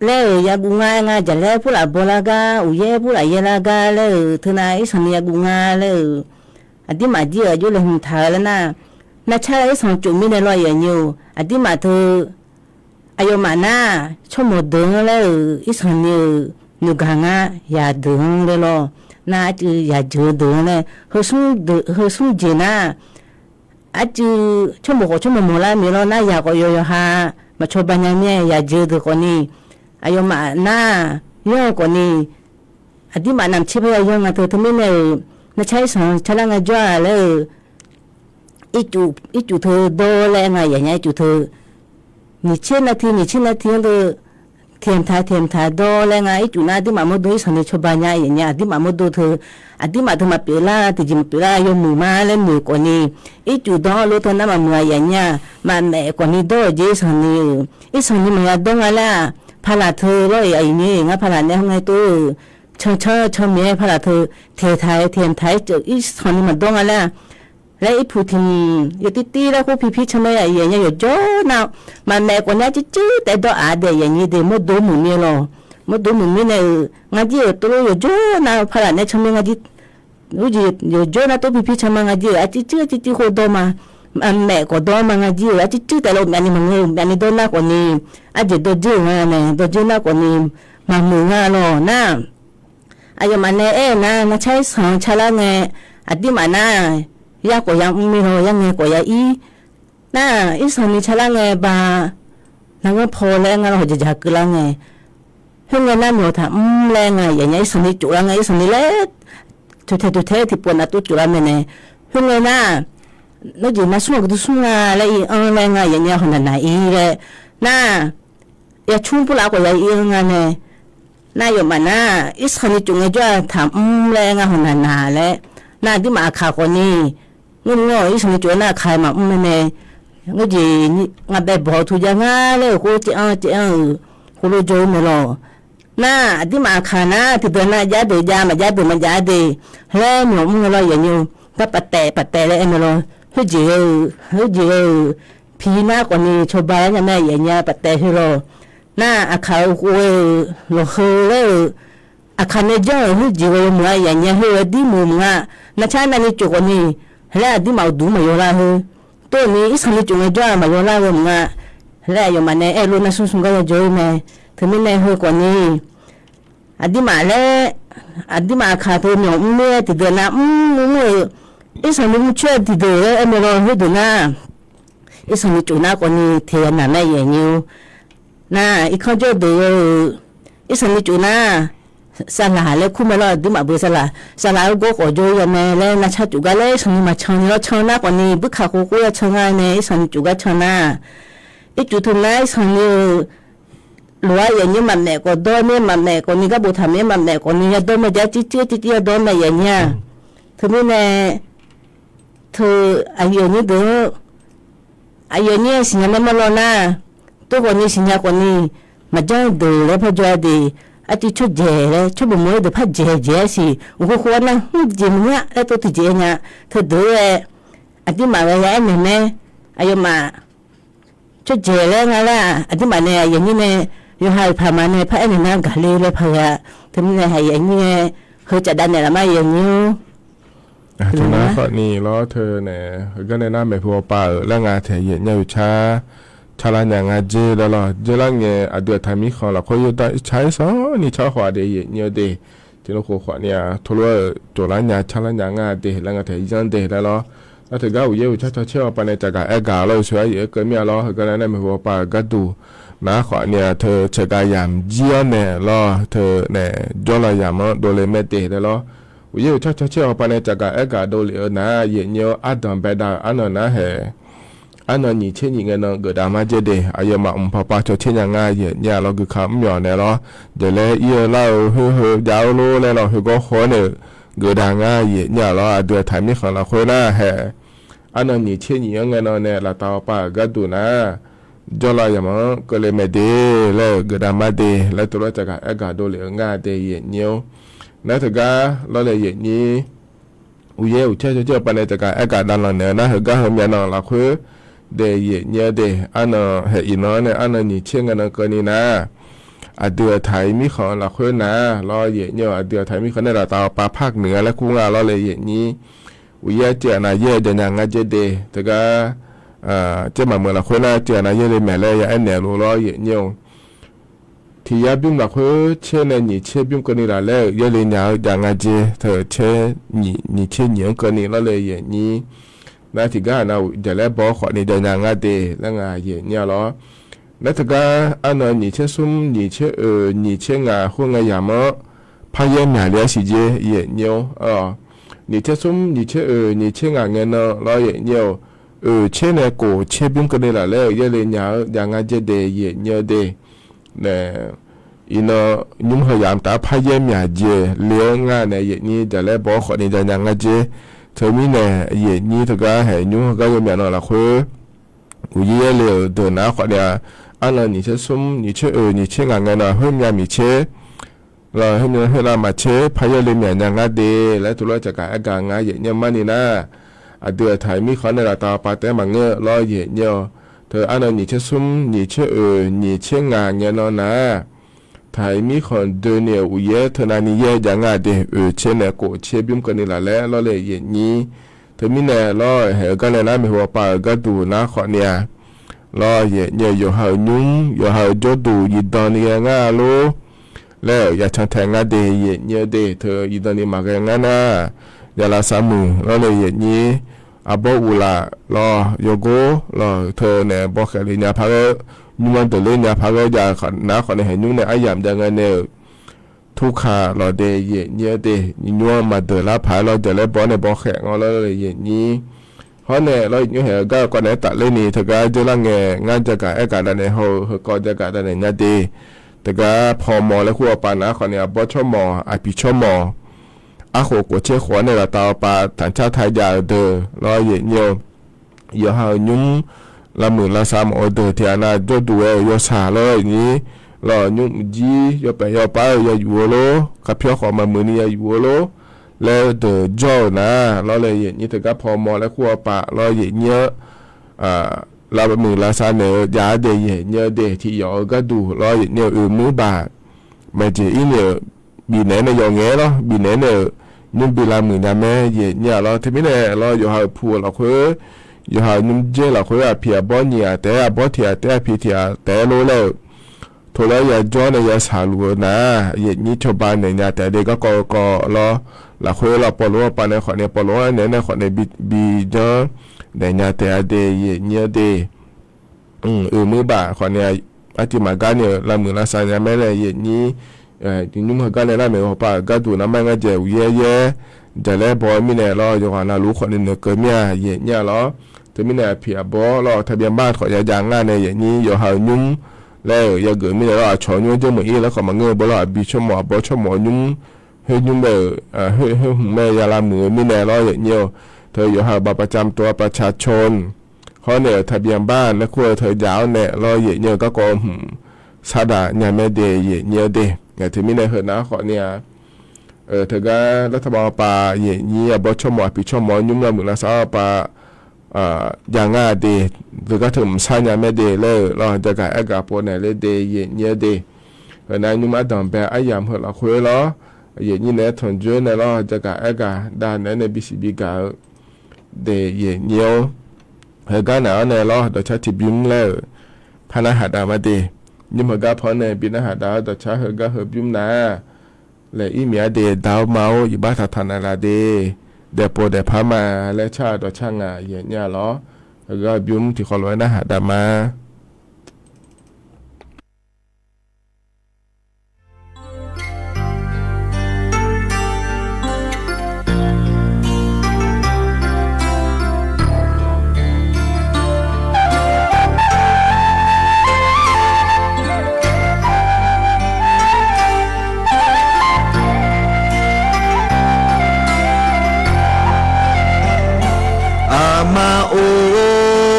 laer-euq yaguv nga, ngar jaqlaer purlaf bawlar gar, uqyaer purlaf yaerlar gar laer-euq teunav irsanq ni yaguv nga laer-euq, aqdirmaf jir-euq aqjox laeqhmq taq-eu laer nar, narcar irsanq tsof mirnae lawr, yaeqnyir-or. Aqdirmaf teu aqyawfmaf nar, tsawrmawq deuq-anr laer-euq irsanq ni-euq noeqgaq ngar yaq deuq-anr laer lawr, nar arcuiv yaq jeuq-eu deuq-anr laer, heu smr jeq nar, arcuiv tsawrmawq khawf tsawrmawq mawq lar mir lawr, nar yaq khawf yawqyawq ha maqcawba nya mir-aer yaq jeuq-eu deuq khawfni, aqyawfmaf nar, yanr-eu khawfni, aqdirmaf navmaqtser parya yanr nga teu, teumirnae-euq narcar irsanq carlar ngae jawr-aq laer-euq, ircuf teu dawr laer nga, yaeqnyir ircuf teu nyiq tser nav ti nyiq tser nav ti-anr deu, tiqhmq taq tiqhmq taq dawr laer nga, ircuf nar aqdirmaf mawrdo irsanq ni cawba nya, yaeqnyir aqdirmaf mawrdo teu, aqdirmaf teu maqpyeuf lar, tiqjeq maqpyeuf lar, yawmuiq ma laer noeq khawfni, ircuf dawr-anr lof teu nar maqmuiq-a, yaeqnyir-aq. Maqmaef khawfni dawr-euq jeq irsanq ni-euq, irsanq ni maqya dawr nga laer-aq, paqlaq teu lawr-iq, aqyuif nyir-iq, ngar paqlaq nae hawr ngae tov-euq, can can can mir-aer paqlaq teu, teq taq-aer tiqhmq taq-aer ceuv irsanq ni maqdawr nga laer-aq, laer irpuq tiq mq yawtir tir laer khoer pipir can ma, yaeqnyir yawqjawr nar, maqmaef khawfni arcuiv cuiv taef dawr-aq de, yaeqnyir de, mawrdo muiq mir-aer lawr, mawrdo muiq mirnae-euq ngar jir-euq tov lof yawqjawr nar paqlaq nae can mir ngar jir, urjeq yawqjawr nar tov pipir can ma, ngar jir-euq arcuiv cuiv arcuiv cuiv khoer dawr ma, maqmaef khawf dawr ma, ngar jir-euq arcuiv cuiv taef lawr, myavni maqngeur-eu myavni dawr nar khawfni, arjeq dawrjeur-eu nga nae dawrjeur nar khawfni, maqmuiq nga lawr nar. Aqyawfmaf nae aer-eu nar, narcar irsanq carlar ngae, aqdirmaf nar, yar khawf ya mr mir lawr, yar ngae khawf ya ir. Nar, irsanq ni carlar ngae ba, narghanr paw laer ngar lawr, hawqjaq jaq keuvlar ngae, khoerngae nar myawq taqmr laer nga, yaeqnyir irsanq ni coflar ngae, irsanq ni laer, toqtaeq toqtaeq tiqpov nav tov coflar mae nae, khoerngae nar, nawr jeq nar smr aqgeu dur smr nga laer ir-anr laer nga, yaeqnyir hawq naq naq ir laer, nar, ya cmr purlaf khawf ya ir-anr nga nae, nar aqyawfmaf nar, irsanq ni cof ngae jawr-aq taqmr laer ngar hawq naq naq laer, nar aqdirmaf aqkaq khawfni, ngeur mr-awr irsanq ni cof-aer nar aqkaq maqmr mae nae, ngeur jeq, ngaq bae bawq-eu tujav ngar laer-euq khoer caev-anr caev-anr-euq khoerlof jawr-eu mae lawr. Nar aqdirmaf aqkaq nar tiqdeuq nar jav deuq jav, maqjav deuq maqjav de, laer myawq mr ngae lawr, yaeqnyir gar paftaef paftaef laer aer mae lawr, khoerjeq ghae-eu, khoerjeq ghae-euq, pi nar khawfni cawba lar nya mae, yaeqnyir paftaef khoer lawr. Nar aqkaq-euq khof-eu lawq heu laer-euq, aqkaq nae janr-euq khoerjeq ghae yawmuiq-a, yaeqnyir khoer-eu ardirmuiq maqnga, narcar navni cof khawfni, laer aqdirmaf uqduq maqyaw lar heu, tov ni irsanq ni cof ngae jawr-aq maqyaw lar ghae maqnga, laer aqyawfmaf nae aer-eu lof nar smr smr gar ya jawr-eu mae. Teumirnae heu khawfni, aqdirmaf laer, aqdirmaf aqkaq teu myawq mr mir-aer tiqdeuq nar mr mr mr-euq, irsanq ni mr coer-eu tiqdeuq laer aer mae lawr, khoerdeuq nar, irsanq ni cof nar khawfni teq ya naq mae, yaeqnyir-or. Nar irkanr jawr deuq-eu, irsanq ni cof nar, saqlaq laer kur mae lawr, aqdirmaf beu saqlaq, saqlaq-eu gawr khawf jawr-eu ya mae laer, narcar cof gar laer irsanq ni maqcan ni lawr, can nar khawfni buirkaq khof khof ya can ngar mae, irsanq ni cof gar can nar, ircuf teu nar irsanq ni-eu lof-aer yaeqnyir maqmaef khawf dawr mir, maqmaef khawfni gar boftaq mir, maqmaef khawfni ya dawr mae, jar circir circir ya dawr mae yaeqnyir-aq. Teumirnae teu aqyuif aqnyir deuq-anr, aqyuif aqnyir-aer siqnya nae mawrlaw nar, tov khawfni siqnya khawfni, maqjanr deuq laer parjawr-a de, arcuiv tsawrjaeq laer tsawrmawq mawq-aer deuq par dzaeq dzaeq-aer siq, uqkhof khof-aer nar hmr jeq maqnya laer tov tiqjeq-aer nya. Teudeuq-aer aqdirmaf ghae ya aernaeq mae, aqyawfmaf tsawrjaeq laer nga laer-aq, aqdirmaf nae aqyuif aqnyir nae yawqha-euq paq ma nae par aernaeq nar gaqle laer paq ghae-a. Teumirnae aqyuif aqnyir nae heu caf dav naeqlaf ma, aqyuif aqnyir-or. Teunar khawfni lawr, teunae heugar nae nar maeqhu awqpav-euq laer nga taeq yaef nya-eu car, carlar nya nga jer laer lawr. Dzeurlar ngae aqdui aqtaq mirkhanq lafkhoer yawdar ircar-aer sanrni car khawf-a de yaef nya-eu de. Tiqlof khof khawfni-aq, teulof-aer-euq tsoflar nya carlar nya nga de laer nga taeq yanr de laer lawr. Nar teugar uqyaer uqcar cawcaer awqpav nae caqgaq aer gaq lawr-eu soeq aryuif-aer keuv mir-a lawr. Heugar nae nar maeqhu awqpav-euq gharduq nar khawfni-aq, teu caeqgaq yamq jir-awr nae lawr, teunae jawrlav yamq-anr dovle mae de laer lawr. Uqyaer uqcar cawcaer awqpav nae caqgaq aer gaq dovlef-eu nar, yaef nya-eu ardanq baedav-euq arnan nar haeq, arnan nyiq tser nyiq ngae nan geufdav mar jer de. Aqyawfmaf mq pawpav cawcaer nya nga yaef nya lawr, guika mr myawq naeq lawr. Jaqlaer ir-eu lar-eu khoer heu jav-eu lor laer lawr, khoergawr khawr nae-euq geufdav nga yaef nya lawr. Aqdui aqtaq mirkhanq lafkhoer nar haeq, arnan nyiq tser nyiq-anr ngae nan nae laftav awqpav-euq gharduq nar, jawrlav yamq-anr keuvle mae de laer-euq geufdav mar de laer teulof-aer caqgaq aer gaq dovlef-eu nga de yaef nyir-or. Nar teugar lawr le yaef nyir, uqyaer uqcaer cawcaer awqpav nae caqgaq aer gaq davlanq naeq-eu nar, heugar heu myavnan lafkhoer de yaef nyir-eu de. Arnan haeq iqnan-anr nae arnan nyiq tser ngae nan keuvni nar, aqdui aqtaq-iq mirkhanq lafkhoer nar lawr yaef nyir-eu, aqdui aqtaq-iq mirkhanq nae laftav awqpav ภาคเหนือ laer kur nga lawr le yaef nyir. Uqyaer ceuv aqnav yaer-eu janya nga jer de. Teugar tser maqmeuq lafkhoer nar ceuv aqnav yaer le maeq laer ya aernaeq luf lawr yaef nyir-or. Tiq yar bymr lafkhoer tser nae nyiq tser bymr keuvni laf laer-euq yaerle nya-eu jav nga jer. Teu tser nyiq, nyiq tser nyiq-anr keuvni lawr le yaef nyir. Nar tiqgar aqnav jaqlaer baw-awr khawfni janya nga de laer nga yaef nyir-a lawr. Nar teugar arnan nyiq tser smr, nyiq tser oeq, nyiq tser ngaq khoerngae yamq-anr paryaer myaqle-aer siq jer yaef nyir-or. Nyiq tser smr, nyiq tser oeq, nyiq tser ngaq ngae nan lawr yaef nyir-or. Oeq tser nae kof tser bymr keuvni laf laer-euq yaerle nya-eu jav nga jer de yaef nyir-eu de. Nae, iqnan nymr heu yamq taf-awr paryaer myaqjeq le-anr nga nae yaef nyir jaqlaer baw-awr khawfni janya nga jer. Teumirnae yaef nyir teugar haeq nymr heugar yawmyaq nan lafkhoer uqyaer le-euq deuq nar khawfni-aq, arnan nyiq tser smr, nyiq tser oeq, nyiq tser ngaq ngae nan khoer myavmiq tser lawr, khoer myavmiq khoer lavmaqtser paryaer le myaq nya nga de laer teulof-aer caqgaq aer gaq nga yaef nyir-eu marni nar, aqdui aqtaq-iq mirkhanq nae laftav awqpav taef-aer maqngeur lawr yaef nyir-or. Teu arnan nyiq tser smr, nyiq tser oeq, nyiq tser ngaq ngae nan nar, taq-iq mirkhanq doeni-euq uqyaer teu navni yaer jav nga de. Oeq tser nae kof tser bymr keuvni laf laer lawr le yaef nyir. Teumirnae lawr haeq-eu gar nae nar maeqhu awqpav-euq gharduq nar khawfni-aq, lawr yaef nyir-eu yawqha-euq nymr, yawqha-euq jawrduq zifdan ni ghae ngar lor laer-euq yacan taeq nga de yaef nyir-eu de. Teu zifdan ni maqghae ngar nar, ya lavsav muiq lawr le yaef nyir. Arbawr uqlaf lawr yawgor lawr teu nae bawkhaeq le nya paq ghae, nymr-anr deuq ler nya paq ghae jav nar khawfni haeq nymr nae aryamq jav ngae nae-euq ทุกข์ lawq de yaef nyir-eu de. Nymr-anr maqdeuq lar paq-aer lawr jaqlaer baw-awr nae bawkhaeq nga lawr le yaef nyir. Hawr nae lawr yaef nyir haeq-eu gar-eu kawv naeq-aer tafler ni teugar dzeurlar ngae ngar jagaq aer gaq dav naeq haw-eu heukawv jagaq dav naeq nya de. Teugar pawmaw laer kur awqpav nar khawfni arbawr tsawrmawq, aqpiq tsawrmawq, arkhof khof tser khof-anr nae laftav awqpav taqcar tav jav-euq deuq lawr yaef nyir-eu. Yawqha-euq nymr lavmuiq lavsav mawf-eu deuq tiq ghaq nav jawrduq ghae-euq yawshaq lawr yaef nyir. Lawr nymr jir yawpaef yawpar-eu ya yuf-eu lor, kharpyawr khawf maqmuiq ni ya yuf-eu lor laer deuq jawr-euq nar lawr le yaef nyir teugar pawmaw laer kur awqpav lawr yaef nyir-anr lavmuiq lavsav naeq-eu jav-ar de yaef nyir-eu de. Tiq yawf-eu gharduq lawr yaef nyir-eu oeq muir baq maeqjeq ir naeq-euq bifnaeq-aer nae yawf ngae-aer lawr bifnaeq-aer nae-euq nymr bi lavmuiq nya mae yaef nyir-a lawr. Teumirnae lawr yawqha-euq pu-euq lafkhoer, yawqha-euq nymr dzer lafkhoer aqpiq arbawr nyiq-aq taef-aer arbawr tiq-aq taef-aer aqpiq tiq-aq taef-aer lor laer-euq tov laer ya jawr nae ya shaqluf-eu nar yaef nyir cawba naeq nya taef de garkawv-eu kawv lawr. Lafkhoer lawr pawqlof-anr pav nae khawfni pawqlof-anr naeq nae khawfni bi janr naeq nya taef-a de yaef nyir-eu de. Oeq muir baq khawfni artiv maqgar ni-euq lavmuiq lavsav nya mae laer yaef nyir. Nymr heugar nae nar maeqhu awqpav-euq gharduq navmar-aer ngar jaeq uqyaer yaer jaqlaer baw-eu mirnae lawr yawqghaq navluf khawfni noeqkeuv mir-a yaef nyir-a lawr. Teumirnae aqpiq arbawr lawr ทะเบียนบ้าน khawf ya jav ngar nae yaef nyir yawqha-euq nymr laer-euq yageuf mirnae lawr aqcawq nymr-anr jawr meuq ir laer khawf maqngeur-eu bawr lawr aqbi tsawrmawq arbawr tsawrmawq-eu nymr khoer nymr mae-euq khoer hmq mae ya lavmuiq-eu mirnae lawr yaef nyir-eu. Teu yawqha-euq บัตรประจำตัวประชาชน hawr nae-euq ทะเบียนบ้าน laer kur-eu teu jav-awr nae lawr yaef nyir-eu garkawv hmq sardaq nya mae de yaef nyir-eu de. Teumirnae heunav khawfni-aq, teugar lartaq baq awqpav yaef nyir arbawr tsawrmawq aqpiq tsawrmawq-anr nymr lavmuiq lavsav-awr awqpav jav ngar de. Teugar teu mq sar nya mae de laer-euq lawr jagaq aer gaq pov naeq ler de yaef nyir-eu de. Heunav nymr ardanq bae aryamq heu lafkhoer lawr yaeqnyir naeq-aer tanqjoer nae lawr, jagaq aergaq dav naeq-aer nae bisiq bigaq-eu daef yaeqnyir-anr, heugar naq-awr nae lawr, dawqcar tiqbymr laer-euq par narhaq dav ma de. Nymr heugar paw-anr nae bi narhaq dav-awr, dawqcar heugar heubymr nar laeq ir miq-a de. Daq-eu ma-or, iqbax taqtaq naeqlaf de. Daefpov daefpar ma laer car-eu dawqcar ngaq yaeqnyir-a lawr. Heugar heubymr tiqkhawf lof-aer narhaq dav ma.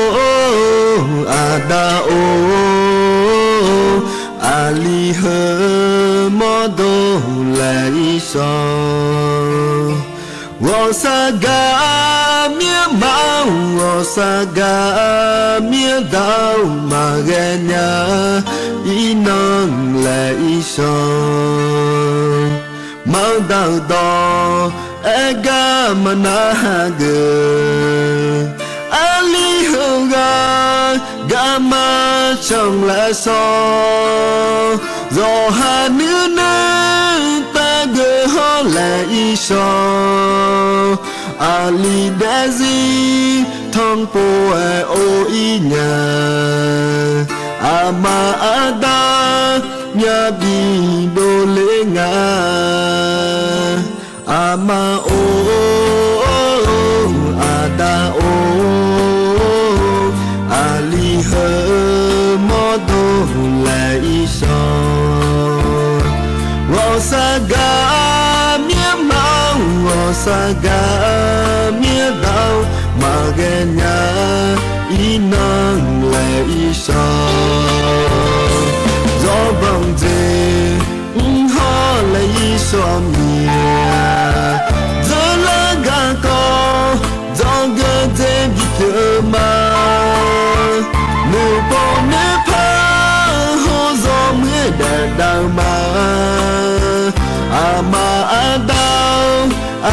Aqma-or, aqda-or, aqli heu mawrdo laeq-ir shawr. Ghawqshaq gaq mir-anr ma-or, ghawqshaq gaq mir-anr daq-or, maqghae nya-ir nan laeq-ir shawr. Maqdaq-euq dawq aergar maqnar hageuf. Aqli heughaq garma canq laeq shawr. Zawqha nuinanr tavgeuf hawr laeq-ir shawr. Aqli daefzir tanqpov-aer or-ir nya. Aqma aqda myavbi dovler nga. Aqma-or, aqda-or, aqli heu mawrdo laeq-ir shawr. Ghawqshaq gaq mir-anr ma-or, ghawqshaq gaq mir-anr daq-or, maqghae nya-ir nan laeq-ir shawr. Zawrbanq dzaeq mr hawr laeq-ir shawr mir-a. Dzeurlar garkawv dzawgeuf dzaeq bipyeuf ma. Nuipov nuipar hawr zawmuiq-aer daef dav-eu ma. Aqma aqda-or,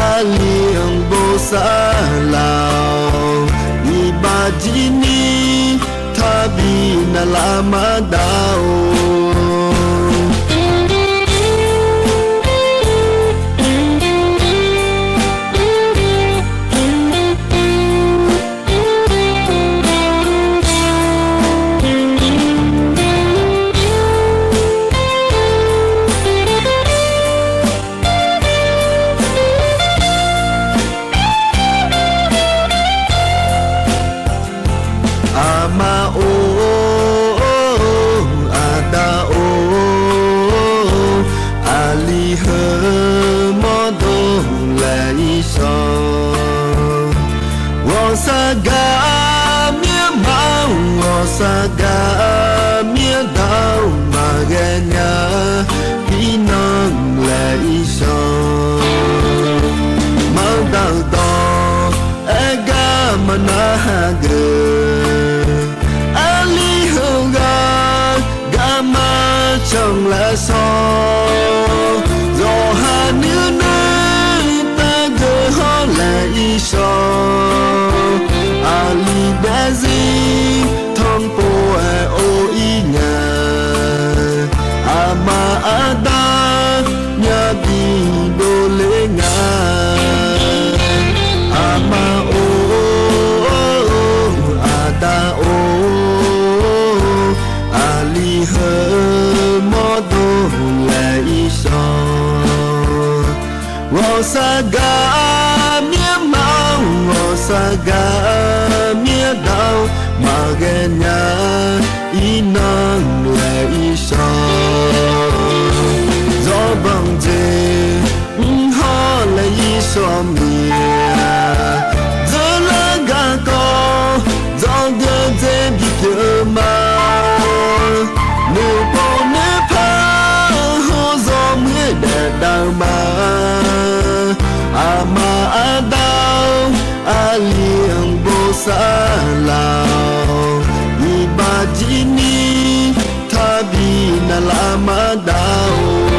aqli-anr bosav laf-awq. Iqbax jir ni taqbi navlaf maqdav-or. Aqma-or, aqda-or, aqli heu mawrdo laeq-ir shawr. Ghawqshaq gaq mir-anr ma-or, ghawqshaq gaq mir-anr daq-or, maqghae nya-ir nan laeq-ir shawr. Maqdaq-euq dawq aergar maqnar hageuf. Aqli heughaq garma canq laeq shawr. Zawqha nuinanr tavgeuf hawr laeq-ir shawr. Aqli daefzir tanqpov-aer or-ir nya. Aqma aqda myavbi dovler nga. Aqma-or, aqda-or, aqli heu mawrdo laeq-ir shawr. Ghawqshaq gaq mir-anr ma-or, ghawqshaq gaq mir-anr daq-or, maqghae nya-ir nan laeq-ir shawr. Zawrbanq dzaeq mr hawr laeq-ir shawr mir-a. Dzeurlar garkawv dzawgeuf dzaeq bipyeuf ma. Nuipov nuipar hawr zawmuiq-aer daef dav-eu ma. Aqma aqda-or, aqli-anr bosav laf-awq. Iqbax jir ni taqbi navlaf maqdav-or.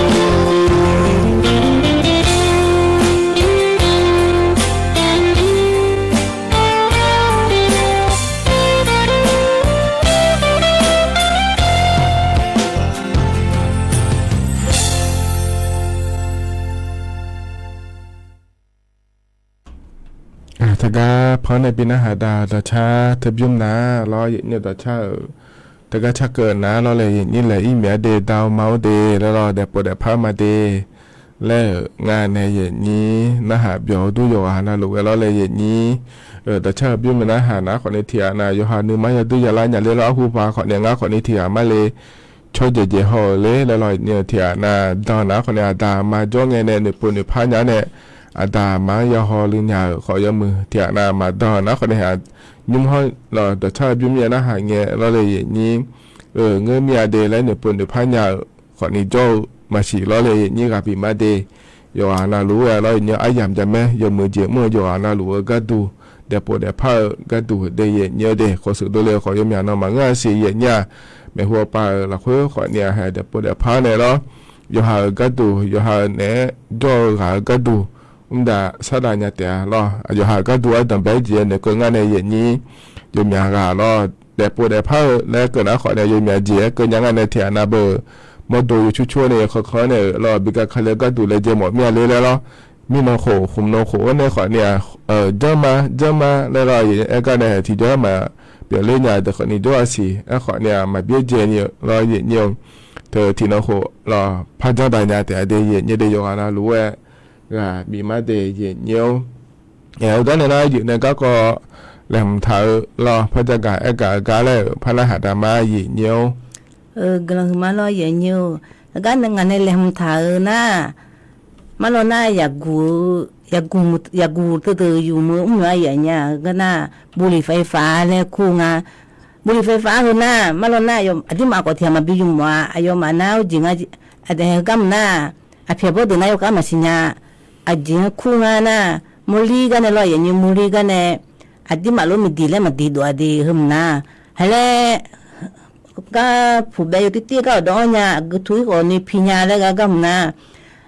Teugar panr nae bi narhaq da-eu dawqcar teu bymr nar lawr, yaeqnyir-eu dawqcar-euq teugar carkeuv nar lawr laer yaeqnyir laeq ir miq-a de, da-eu ma-or de laer lawr, daefpov daefpar ma de laer-euq nga nae yaeqnyir narhaq byawq-eu dur yawqghaq navluf ghae lawr laer yaeqnyir dawqcar-eu bymr nae narhaq nar khawfni tiqghaq nav yawqha nuima yadui yalar nya ler lawr, arhu ba khawfni ngar khawfni tiqghaq mar le cawr dzaeqdzaeq haw-euq ler laer lawr, yaeqnyir-eu tiqghaq nav dan nar khawfni aqda aqma jawr ngae nae noeqpov noeqpar nya nae aqda aqma-anr yahaw le nya-euq khawf yawmuiq tiqghaq nav maqdan nar khawfni nymr hawr lawr dawqcar-eu bymr ya narhaq ngae lawr laer yaeqnyir-eu ngeur mir-a de laer noeqpov noeqpar nya-euq khawfni jawr-eu maqsiq lawr laer yaeqnyir ghaq bif mar de. Yawqghaq navluf-aer lawr yaeqnyir aryamq jamaer yawmuiq jeq mr-eu yawqghaq navluf-eu gharduq, daefpov daefpar-eu gharduq de yaeqnyir-eu de khawf seuq dovle-eu khawf yawmyaq nawmaf ngeur-a siq yaeqnyir-aq, maeqhu pav-euq lafkhoer khawfni-aq haeq daefpov daefpar nae lawr, yawqha-euq gharduq yawqha-euq naeq-aer jawr-eu ghaq-euq gharduq mr dav sar dav nya taef-a lawr, yawqha-euq gharduq ardanqbae-aer jeq-aer noeqkeuv ngar nae yaeqnyir yawmyaq ghaq lawr, daefpov daefpar-eu laer keuv nar khawfni yawmyaq jeq-aer keuv nya ngar nae tiqghaq nav beu mawrdo yawcur cur nae yawkhaw khaw-aer nae-euq lawr, bi ga ka le gharduq laejae mawf mir-a ler laer lawr, mirnan khof khmqnan khof-aer nae khawfni-aq, janr ma janr ma laer lawr, aer gar nae tiqjawr-aer maq pyeufler nya deuq khawfni jawr-a siq, aerkhawfni-aq maqbyaerdzae ni-eu lawr yaeqnyir-eu teu tiqnan khof lawr par janr dav nya taef-a de yaeqnyir de yawqghaq navluf-aer ghaq bif mar de yaeqnyir-or. Aer-eu gar nae nar yuif nae garkawv laeqhmq taq-eu lawr, par jagaq aergaq-eu gar laer-euq par narhaq da mar yaeqnyir-or. Guiqlanq huiqma lawr yaeqnyir-or. Heugar nae ngaq nae laeqhmq taq-eu nar, marlawr nar yaqguq-eu, yaqguq teudeuq yufmq-eu mr-eu aryaef nya-eu gar nar, บุหรี่ไฟฟ้า laer kur nga. บุหรี่ไฟฟ้า heu nar marlawr nar aqdirmaf khawf tiq ghaq maqbi yufmawf-a, aqyawfmaf nar urjeq nga, aqdaeq heugar mq nar, aqpyaq bawr deuq nar yawkhav maqsiq nya, aqjeq-anr kur nga nar, มอลลี่ gar nae lawr yaeqnyir มอลลี่ gar nae, aqdirmaf lof miqdiq laer maqdiq dov-a de heu mq nar, ha laer gar puq bae yawtir tir gar awqdawv-anr nya aqgeu tu ir khawf ni pi nya laer gar gar mq nar,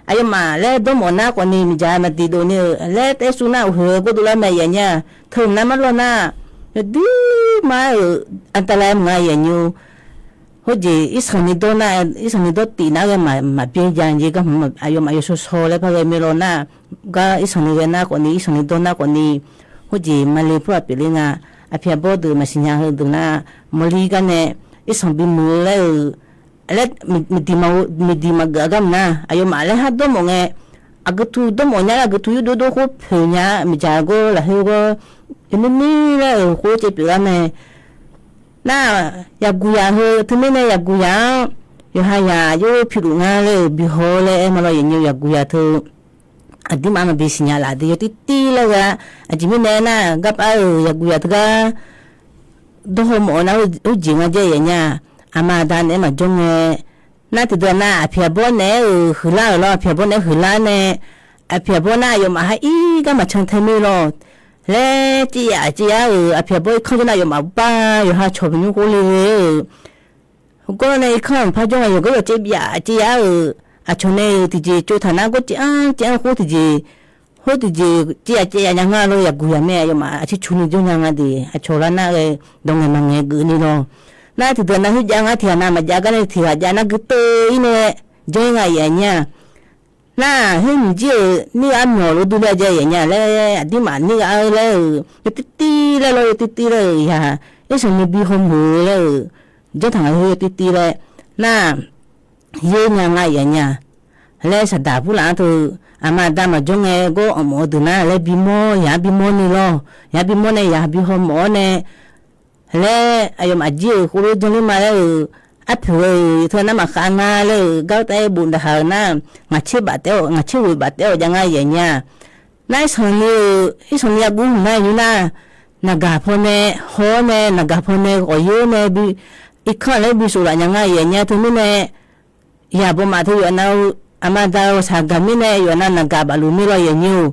aqyawfmaf laer dawrmawf nar khawf ni miqdzaq maqdiq dov ni-euq laer taef-aer sur nar, uqhoeq-eu gawrdov lar mae yaeqnyir-a. Teu mq nar marlawr nar, yawdir mar-euq อันตราย mq nga yaeqnyir-or. Khoerjeq irsanq ni dawr nar, irsanq ni dawr tif nar ghae maqbyaer ja jeq gar hmq aqyawfmaf yawshaw shaw laer par ghae mae lawr nar, gar irsanq ni ghae nar khawf ni irsanq ni dawr nar khawf ni, khoerjeq male pur-aq pyeufler nga. Aqpyaq bawr deuq maqsiq nya heudeuq nar, มอลลี่ gar nae irsanq bimuiq-eu laer-euq, laer miqdiq maqgeuf-a gar mq nar, aqyawfmaf laer har dawrmawf ngae, aqgeu tu dawrmawf nya laer aqgeu tu yurdov dov khoer poeq nya-a, miqdzaq gawr lafkhoer gawr, yawnuir nuir laer-euq khoer caev pyeuf lar mae. Nar, yaqguq yaq heu teumirnae yaqguq yaq-anr yawqha yaq yawr piluf nga laer-euq bihaw laer aer ma lawr yaeqnyir-eu yaqguq yaq teu aqdirmaf maqbi siqnya laf de yawtir tir laer ghae-a. Aqjeq mirnae nar garpar-euq yaqguq yaq teugar dawrhaw mawf-eu nar, urjeq nga jaev yaeqnyir-a. Aqma aqda naeq-aer maqjawr ngae, nar tiqdeuq nar aqpyaq bawr naeq-aer-euq huiqlar-euq lawr, aqpyaq bawr naeq-aer huiqlar nae, aqpyaq bawr nar aqyawfmaf har ir gar maqcan tae mir lawr. Laer civ yaf civ yar-euq aqpyaq bawr irkanr jawr nar aqyawfmaf bar yawqha cawq pyeuf nymr khoer le-euq Heugar nae irkanr-anr par jawr ngae yawqgar yawqcev byav cev yar-euq aqcawq nae-euq tiqjeq tsov taq nar gawr cev-anr cev-anr khoer tiqjeq, khoer tiqjeq cev yaf cev yaf nya nga lawr yaqguq yaq mae aqyawfmaf aqcir cu ni jawr nya nga de aqcawq lar nar ghae dawq ngaeq maqngaeq geuf ni lawr. Nar tiqdeuq nav khoer jav ngar tiq ghaq nav maqjav gar nae tiq ghaq jav nar gui teuv-ir nae janr-ir nga yaf nya. Nar khoer nyiq jir-euq nir ghaq myawq lof dur laer jav yaf nya laer aqdirmaf nir ghaq-eu laer-euq yawtir tir laer lawr yawtir tir laer-euq yaq irsanq ni bi hawmuiq-eu laer-euq janr taq nga khoer yawtir tir laer nar yaer nya nga yaf nya laer saqdaq pur laf-anr teu aqma aqda maqjawr ngae gawr anqmawf-eu deuq nar laer bimawr yaq-anr bimawr ni lawr yaq-anr bimawr nae yaq bi hawmawf-awr nae laer aqyawfmaf jir-euq khoerlof janrler ma laer-euq arpoeq ghae-euq teu nar maqkhav nga laer-euq gar taef-aer bof daqhaq-euq nar ngaq tser baf taef-awr ngaq tser ghoeq baf taef-awr jav nga yaf nya. Nar irsanq ni-euq irsanq ni yagov hmq nar nymr nar naqgaq pawnae haw-awr nae naqgaq pawnae ghawq-ir-awr nae bi irkanr laer bi sof laf nya nga yaf nya teumirnae yaq bawmaf teu yawf nav-eu aqma aqda-eu saqgaq mirnae yawf nav naqgaq baf luf mir lawr yaf nyir-or.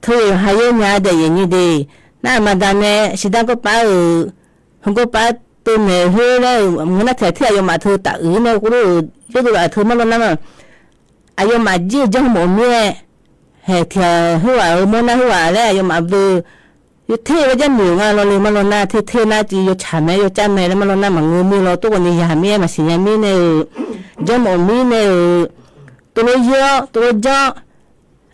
Teu yawqha yaer nya daef yaf nyir de nar aqma aqda nae shiqdar gawrpar-euq heugar par teunaeq khoer laer-euq maqngeur nar tiq ghaq tir aqyawfmaf teu taf uiq-ir nae khoerlof-euq yawrdov laf teu mar lawr nar ma aqyawfmaf jir-eu janr mawf mir-aer haeq tiq ghaq khoerghaq-euq mawr nar khoerghaq laer aqyawfmaf deu yawter-eu laer jar noeq nga lawr le mar lawr nar ter ter nar civ yawtsaq mae yawcav mae laer mar lawr nar maqngeur mir lawr tov ghawqni yaq mir-aer maqsiq nya mir nae-euq janr mawf mir nae-euq tovlof yir-awr tovlof janr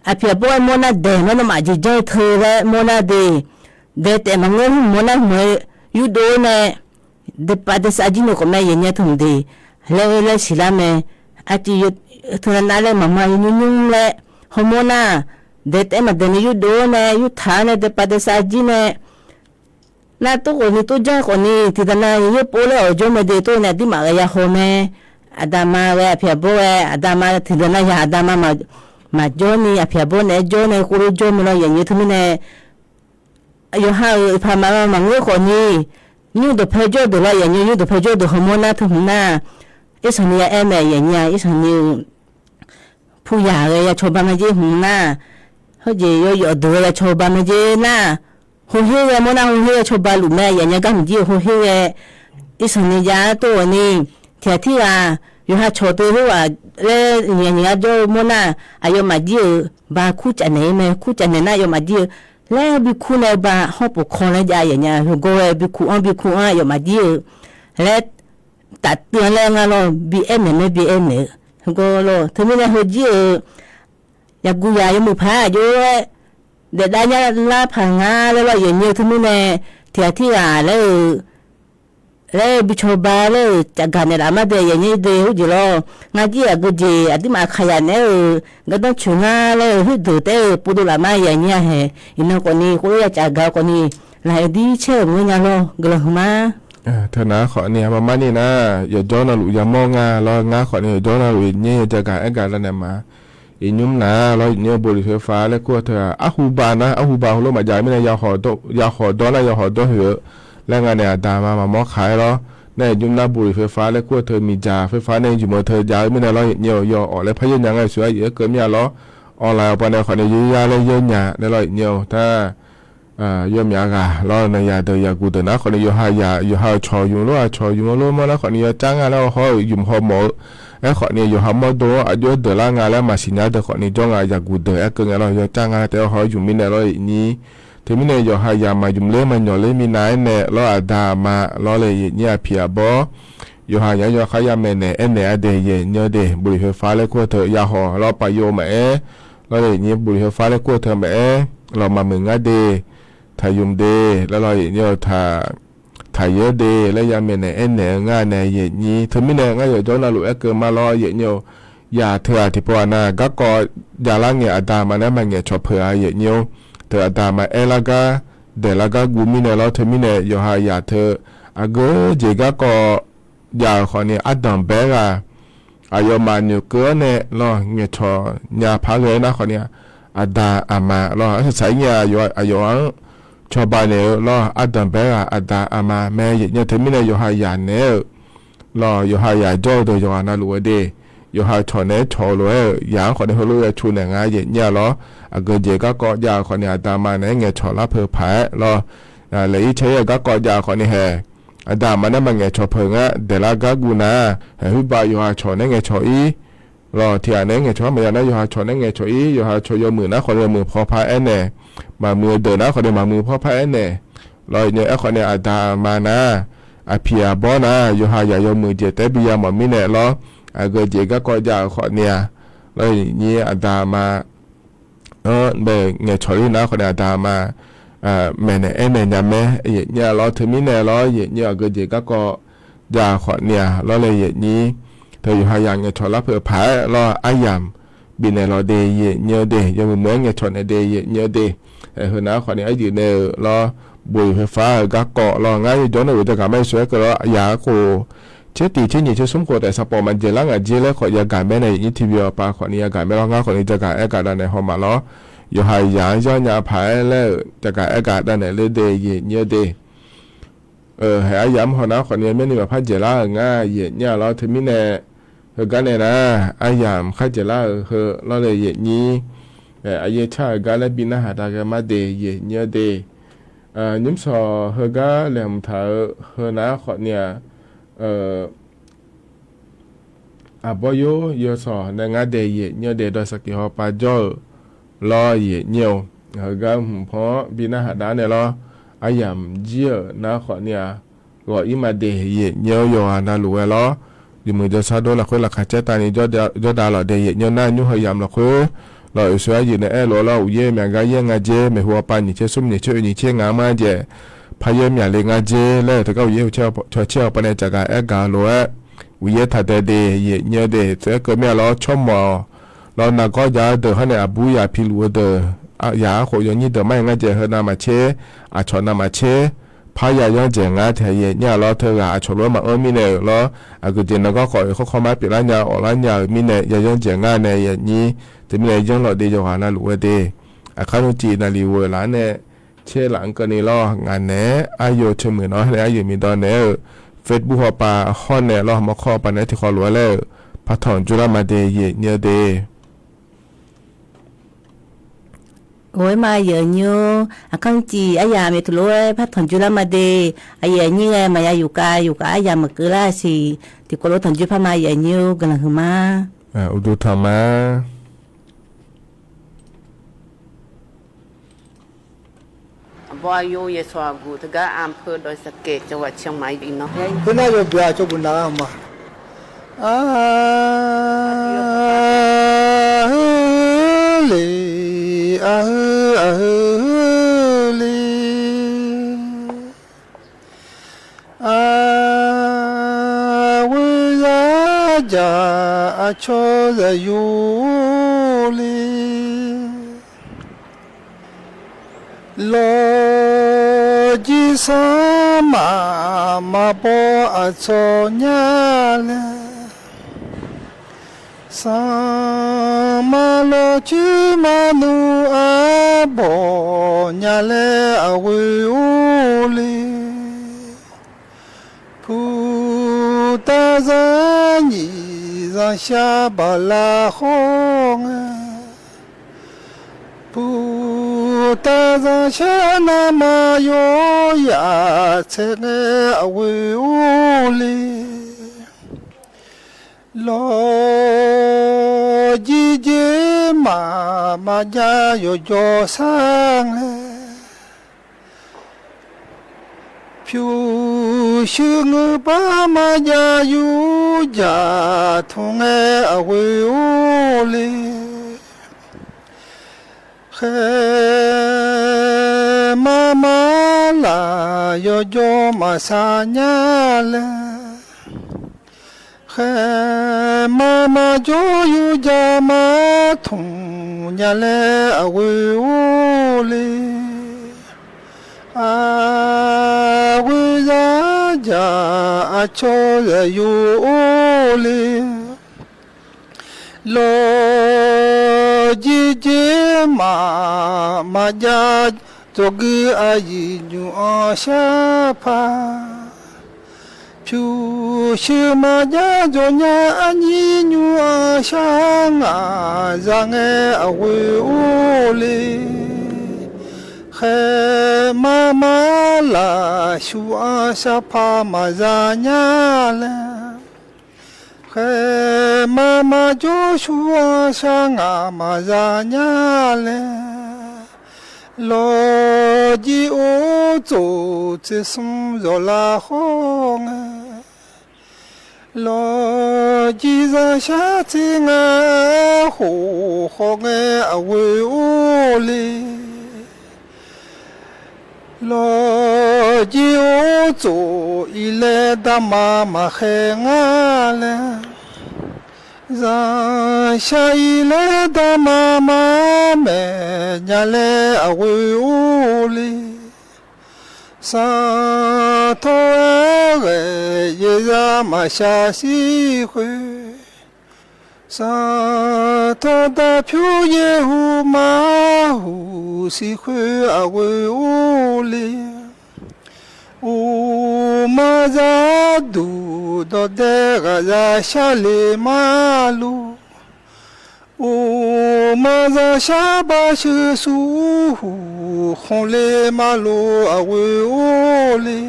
aqpiq aqbawr-aer mawrnar daeq-aer nawmaf jeq janr-eu teu laer mawrnar de. Daeq taef maqngeur hmq mawrnar hmq-aer yurdov-awr nae daeqpav daeqsav jir noeq khawf mae yaqnya teu hmq de. Laer-eu laer siqlar mae. Aqciv teunav nav laer maqma nymr nymr laer hawmawr nar, daeq taef-aer maqdaeq nae yurdov-awr nae yurtaq-awr nae daeqpav daeqsav jir nae nar tov khawfni tov janr khawfni tiqdaq nav yaer pov laer awq jawr mae de tov nae aqdirmaf ghae ya haw mae. Aqda ma ghae aqpiq aqbawr ghae aqda ma tiqdaq nav yaq aqda ma maqjawr ni aqpiq aqbawr naeq-aer jawr nae khoerlof jawr mae lawr yaqnya teu mirnae yawqha-euq iqpaq maqma maqngeur khawfni nymr dawqpae jawr deuq lawr yaqnya nymr dawqpae jawr deuq hawmawr nar teu hmq nar irsanqni ya aer mae yaqnya irsanqni-eu puyaq ghae ya cawba mae jer hmq nar, heujeq yawyawf deuq ghae ya cawba mae jer nar, heuher ghae mawr nar heuher ghae cawba luf mae yaqnya gar hmq jir-eu heuher ghae irsanqni jav-aer tov ghawqni tiqghaq tirghaq yawqha cawq teu khoerghaq laer nyiq nyiq gar jawr-eu mawr nar aqyawfmaf jir-eu ba kur caf naeq-ir mae kur caf naeq nar aqyawfmaf jir-eu laer bi kur nae ba hawr pof kaw laer jav yaqnya heugawr ghae bi kur-anr bi kur-anr aqyawfmaf jir-eu laer taftuiv-anr laer ngar lawr bi aer naeq mae bi aer naeq-eu heugawr lawr teumirnae heujir-euq yaqguq yaq yawmuiq paq-aer aqjox-aer daefdav nyar lar paq ngar laer lawr yaqnya teumirnae tiqghaq tirghaq laer-eu laer-eu bi cawba laer-euq cafgaq naeqlaf mar dae yaqnya de heujeq lawr. Ngar jir aqgeujeq aqdirmaf kaqyaq naeq-aer-euq gardanr coeq ngar laer-eu khoerdeuq taef-aer-euq povdov laf mar yaqnya haeq iqnan khawfni khoerlof ya cafgaq-eu khawfni laf-aer dir caer-euq ngeur nya lawr guiqlanq huiq ma. Teunar khawfni aqma mar ni nar yawqjawr navluf yamawr nga lawr ngar khawfni yawqjawr navluf nyaer yawjagaq aergaq lavnaeq ma. Iqnymr nar lawr iqnymr-eu บุหรี่ไฟฟ้า laer kur-eu teu-aq arhuba nar arhuba heulof maqjav mirnae yahawq dawr nar yahawq dawr hoeq-eu laer nga nae aqda ma maqmawr khaq-aer lawr. Nar iqnymr nar บุหรี่ไฟฟ้า laer kur-eu teu miqdzaq ไฟฟ้า nae ymq-eu teu jav-eu mirnae lawr yaqnya-euq yawawf laer parya nya ngar yawshuif-aer yaef-aer keuv mir-a lawr. Awqlaf-awq paq nae khawfni yawyar laer yaer nya nae lawr yaqnya-eu tar yawmyaf ghaq lawr nae yadeuq yaqguq deuq nar khawfni yawqha yaq yawqha-euq cawq ymq lof-aq cawq ymq-eu lof mawr nar khawfni yawcar nga laer hawr-eu ymq haw mawf-eu. Aerkhawfni yawqha mawrdo-anr aqjox-aer deuq lar nga laer maqsiq nya deuq khawfni jawr nga yaqguq deuq aer keuv ngae lawr yawcar nga laer taef-aer hawr-eu ymq mirnae lawr iqnyir. Teumirnae yawqha yaq maqymq ler maqnyawq ler minav-aer naeq lawr aqda aqma lawr le yaqnyir aqpiq aqbawr yawqha yaq-anr yawkhar yamaeq naeq aernaeq-a de yaqnyir-eu de บุหรี่ไฟฟ้า laer kur-eu teu yahawq lawr paf yo maqaer lawr le yaqnyir บุหรี่ไฟฟ้า laer kur-eu teu maqaer lawq maqmuiq ngar de taqymq de laer lawr yaqnyir-eu taq taqyaer de laer yamaeq naeq aernaeq-eu ngar nae yaqnyir teumirnae ngar yawqjawr navluf aerkeuv ma lawr yaqnyir-eu yaq teu-aq tiqpov-aq nar garkawv javlar ngae aqda aqma nae maqngaeq cawq peuq-a yaqnyir-eu teu aqda aqma aerlar gar daeqlar gar guv mirnae lawr teumirnae yawqha yaq teu aqgeu jeq garkawv jav-euq khawfni ardanq bae-aer ghaq aqyawfmaf noeqkeuv-awr nae lawr ngaeqcawq nya par ghae-aer nar khawfni aqda aqma lawr arsaq saq-ir nya aqyawf-anr cawba naeq-eu lawr ardanq bae-aer ghaq aqda aqma mae yaqnyir teumirnae yawqha yaq naeq-aer-euq lawr yawqha yaq jawr-eu deuq yawqghaq navluf-eu de yawqha cawq naeq-aer cawq-eu lof-aer-euq yaq-anr khawfni heulof-aer cu naeq nga yaqnyir-a lawr aqgeu jeq garkawv jav-eu khawfni aqda aqma naeq-aer ngaeqcawq lar peuq paq-aer lawr laeq-ir caer-ir-eu garkawv jav-eu khawfni hae aqda aqma nae maqngaeq cawq peuq ngar daeqlar gar guv nar haeq huiba yawqha cawq naeq-aer ngaeqcawq-ir lawr tiqghaq naeq-aer ngaeqcawq-ar maqya nar yawqha cawq naeq-aer ngaeqcawq-ir yawqha cawq yawmuiq nar khawfni yawmuiq pawpar aernaeq maqmuiq-eu deuq nar khawfni maqmuiq pawpar aernaeq lawr yaqnyir aerkhawfni aqda aqma nar aqpiq aqbawr nar yawqha yaq yawmuiq jeq taef-aer bi yamawf mirnae lawr aqgeu jeq garkawv jav-eu khawfni-a lawr yaqnyir aqda aqma-anr bae ngaeqcawq ler nar khawfni aqda aqma maeqnaeq aernaeq nya mae yaqnyir-a lawr teumirnae lawr yaqnyir aqgeu jeq garkawv jav-eu khawfni-a lawr le yaqnyir teu yawqha yaq ngaeqcawq lar peuq paq-aer lawr aryamq bifnaeq lawq de yaqnyir-eu de yawmuiq muiq-aer ngaeqcawq naeq de yaqnyir-eu de. Aeq heu nar khawfni aryuif nae-euq lawr บุหรี่ไฟฟ้า-euq garkawv lawr ngar yawjawr nae-euq jagaq mar-aer shawr-aer keuv lawr yaq khof tser tiq tser nyiq tser smr khof taef sanqpawf maqjeq lar ngaq jir laer khawf yagaq mae nae yaqnyir tiqbi awqpav khawfni yagaq mae lawr ngar khawfni jagaq aergaq davnaeq haw ma lawr yawqha yaq-anr yanrnya paq-aer laer-euq jagaq aergaq davnaeq ler de yaqnyir-eu de. Haeq aryamq haw nar khawfni mirni maqpar dzaeqlar-euq ngar yaqnyir-a lawr teumirnae heugar nae nar aryamq kharjaeq lar-euq heu lawr le yaqnyir aqyaer car-euq gar laer bi narhaq dav ghae mar de yaqnyir-eu de. Nymr sawq heugar laeqhmq taq-eu heu nar khawfni-a aqbawr yawr yawsawq nae ngar dae yaqnyir-eu dae dawq saqkiq hawpav jawr-euq lawr yaqnyir-eu heugar hmq paw-anr bi narhaq dav nae lawr aryamq jir-euq nar khawfni-a ghawq-ir ma de yaqnyir-eu yawqghaq navluf ghae lawr yawmuiq jawrshar dov lafkhoer laqkhaq caer tavni jawrdav lawq de yaqnyir-eu nar nymr heu yamq lafkhoer Lawq, oeqsoeq aryuif nae aerlof-aer lawr, uqyaer myaq gar yaer nga jer, maeqhu hawpa nyiq tser smr nyiq tser oe nyiq tser ngaq-anr ma jaeq, par yaer myaq le nga jer laer, tawqgar uqyaer hawq tser hawq pae nae caqgaq aer gaq lof-aer, uqyaer taq dae de, yaeq nyi-eu de, tsaev-aer keuv mir-a lawr, tsawrmawq lawr nargawr jav-eu deuq hawr nae aqbur yaq piluf-eu deuq, yaq arkhof yawnyir deuq mar-aer ngar jaeq, heu navmaqtser, aqcawq navmaqtser, parya yanr dzaeq ngar tiq ghaq yaeq nyi-a lawr, teughaq aqcawq lof-aer maqanr mirnae-euq lawr, aqgeujeq nargawr khawf-euq khawrkhawr mar pyeuflar nya-eu awqlar nya-euq mirnae ya yanr dzaeq ngar nae yaeq nyi, teumirnae yanr lawq de yawqghaq navluf-aer de. Aqkar nmr cif naqliq ghoeq laf-anr nae, tser laf-anr keuvni lawr, ngaq naeq-aer aryo teumiq nawr nae aryuif miqdawq naeq-aer-euq Facebook hawpa hawr nae lawr, mawrkawr hawpa naeq-aer tiqkhawv lof-aer laer-euq, partanq jurlar ma de, yaeq nyi-eu de. Oe ma yaeq nyi-or, aqkar nmr cif aryamq maeqtmq lof-aer partanq jurlar ma de, aqyaeq nyir ghae maqya yufkav yufkav aryamq maqkeuv lar siq, tiqkawv lof tanq jur par ma yaeq nyi-or guiqlanq huiqma. Uqduq tanq ma. Aqbawr aqyo yaeqsawq aqguq teugar อำเภอดอยสะเก็ด จังหวัดเชียงใหม่ iqnan. Khoernar yawqbya cawbuf naq-a ma. Aqheu le, aqheu aqheu le. Aqghoe zaq jaq aqcawq zaqyo le. Lawqjir sanrma maqbaw aqcawq nya laer, sanrma lawqcoer maqnmr arbawq nya laer aqghoe-or le. Puqtaf zanr nyiq zanqshar baqla khawr ngae, puqtaf zanqshar navmaqyaw yaf tsaev ngae aqghoe-or le. Lawqjir jeq maqmaqjav yawqjawr sar ngae, pyurshuir ngeur par maqjav yur jaq tmq ngae aqghoe-or le. Khaeq maqmaq laf yawqjawr maqsar nya laer, khaeq maqmaq jawr yur jaq maqtmq nya laer aqghoe-or le. Aqghoe zaq jaq aqcawq zaqyo-or le. Lawqjir jeq maqmaqjav dzawqgui aqyuif nymq-anr sharpaq, pyurshuir maqjav dzawqnya arnyir nymq-anr shar ngaq za ngae aqghoe-or le. Khaeq maqmaq laf shuq-anr sharpaq maqza nya laer, khaeq maqmaq jawr shuq-anr shar ngaq maqza nya laer, lawqjir or tsof tser smr zawqlar khawr ngae, lawqjir zanqshar tser ngar khof khawf ngae aqghoe-or le. Lawqjir or tsof ir laer darma maqkhaer ngar laer, zanqshar ir laer darma maqmaeq nya laer aqghoe-or le. Sanqtawq-aer ghae-eu yaeqzaq maqshaq shir khoer, sanqtawq daqpyur yaerhuq maqhuq shir khoer aqghoe-or le. Uqmaqzaq duq dawqdae ghaqzaq sharle maqlor, uqmaqzaq sharbar sheuqsur huq khmqle maqlor aqghoe-or le.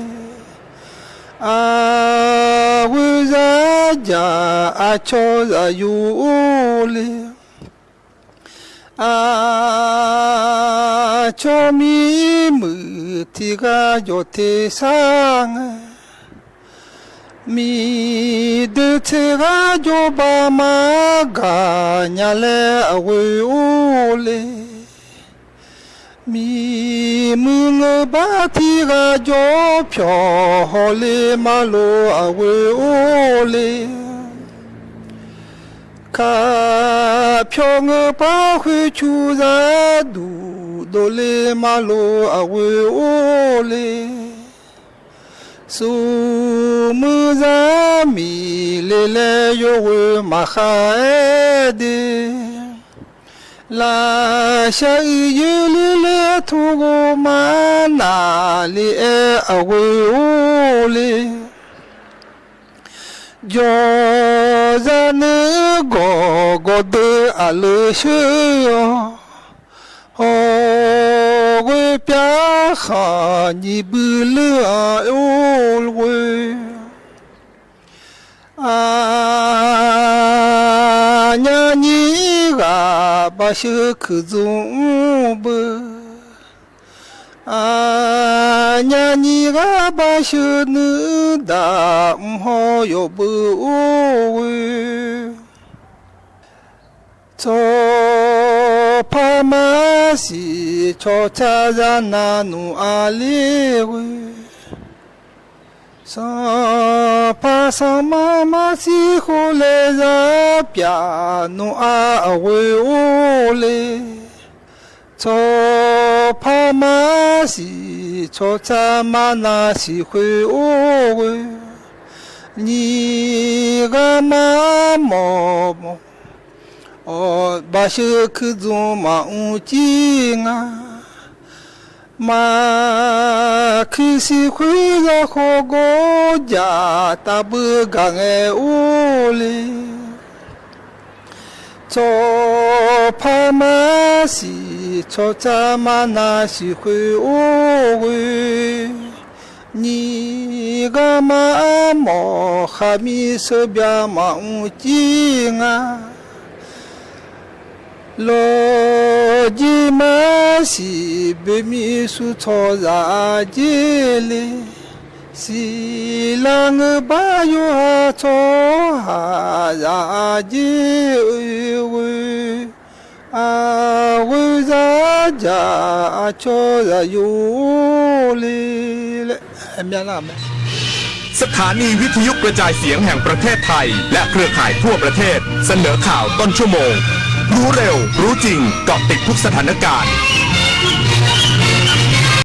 Aqghoe zaq jaq aqcawq zaqyo-or le. Aqcawq mirmuiq tiq ghaq jawq teq sar ngae, Miqdui tser ghaq jawr baq mar gaq nya laer aqghoe or le. Miqmuiq ngeur bar tir ghaq jawr pyawq hawq le mar lof aqghoe or le. Kaq pyawq ngeur par khoer cu zar duq dov le mar lof aqghoe or le. Smrmuiq zar miq le laer yawghoe maqkhar-aer de. Lafshaq uiq yoer le laer tmrghov mar naq le-aer aqghoe or le. Jawqzaq nuir gawq gawqdeuq aqleuq sheur-awq. Hawq ghoe pyar khanq nyiq bui leur-anr or ghoe. Aqnyaf nyiq ghaq baqsheu kuiqdzmq mr beu. Aqnyaf nyiq ghaq baqsheu nuirdaq mr hawr yawf beu or ghoe. Tsawrpar mar siq tsawrtsar zar nav nmq-a ler ghoe. Sanqpaq sanqmar mar sir khoerle zar pyaf nmq-a aqghoe or le. Tsawrpar mar siq tsawrtsar mar nav siq khoer or ghoe. Nyiq ghaq mar mawf mawf awq baqsheu kuiqdzmq maqmr cir nga. Maqkuir siq khoer zar khawf gawr jaq taf beu gaq ngae or le. Tsawrpar mar siq tsawrtsar mar nav siq khoer or ghoe. Nyiq ghaq mar mawf khaqmir sheurbya maqmr cir nga. Lawqjir mar siq boemir sur tsawrhaqzaq aqjeq le. Siqlar ngeur bar yawqha tsawrhaqzaq aqjeq oe ghoe. Aqghoe zar jaq aqcawq zaqyo or le laer myav nar mae. สถานีวิทยุกระจายเสียงแห่งประเทศไทย และเครือข่ายทั่วประเทศ เสนอข่าวต้นชั่วโมง รู้เร็ว รู้จริง เกาะติดทุกสถานการณ์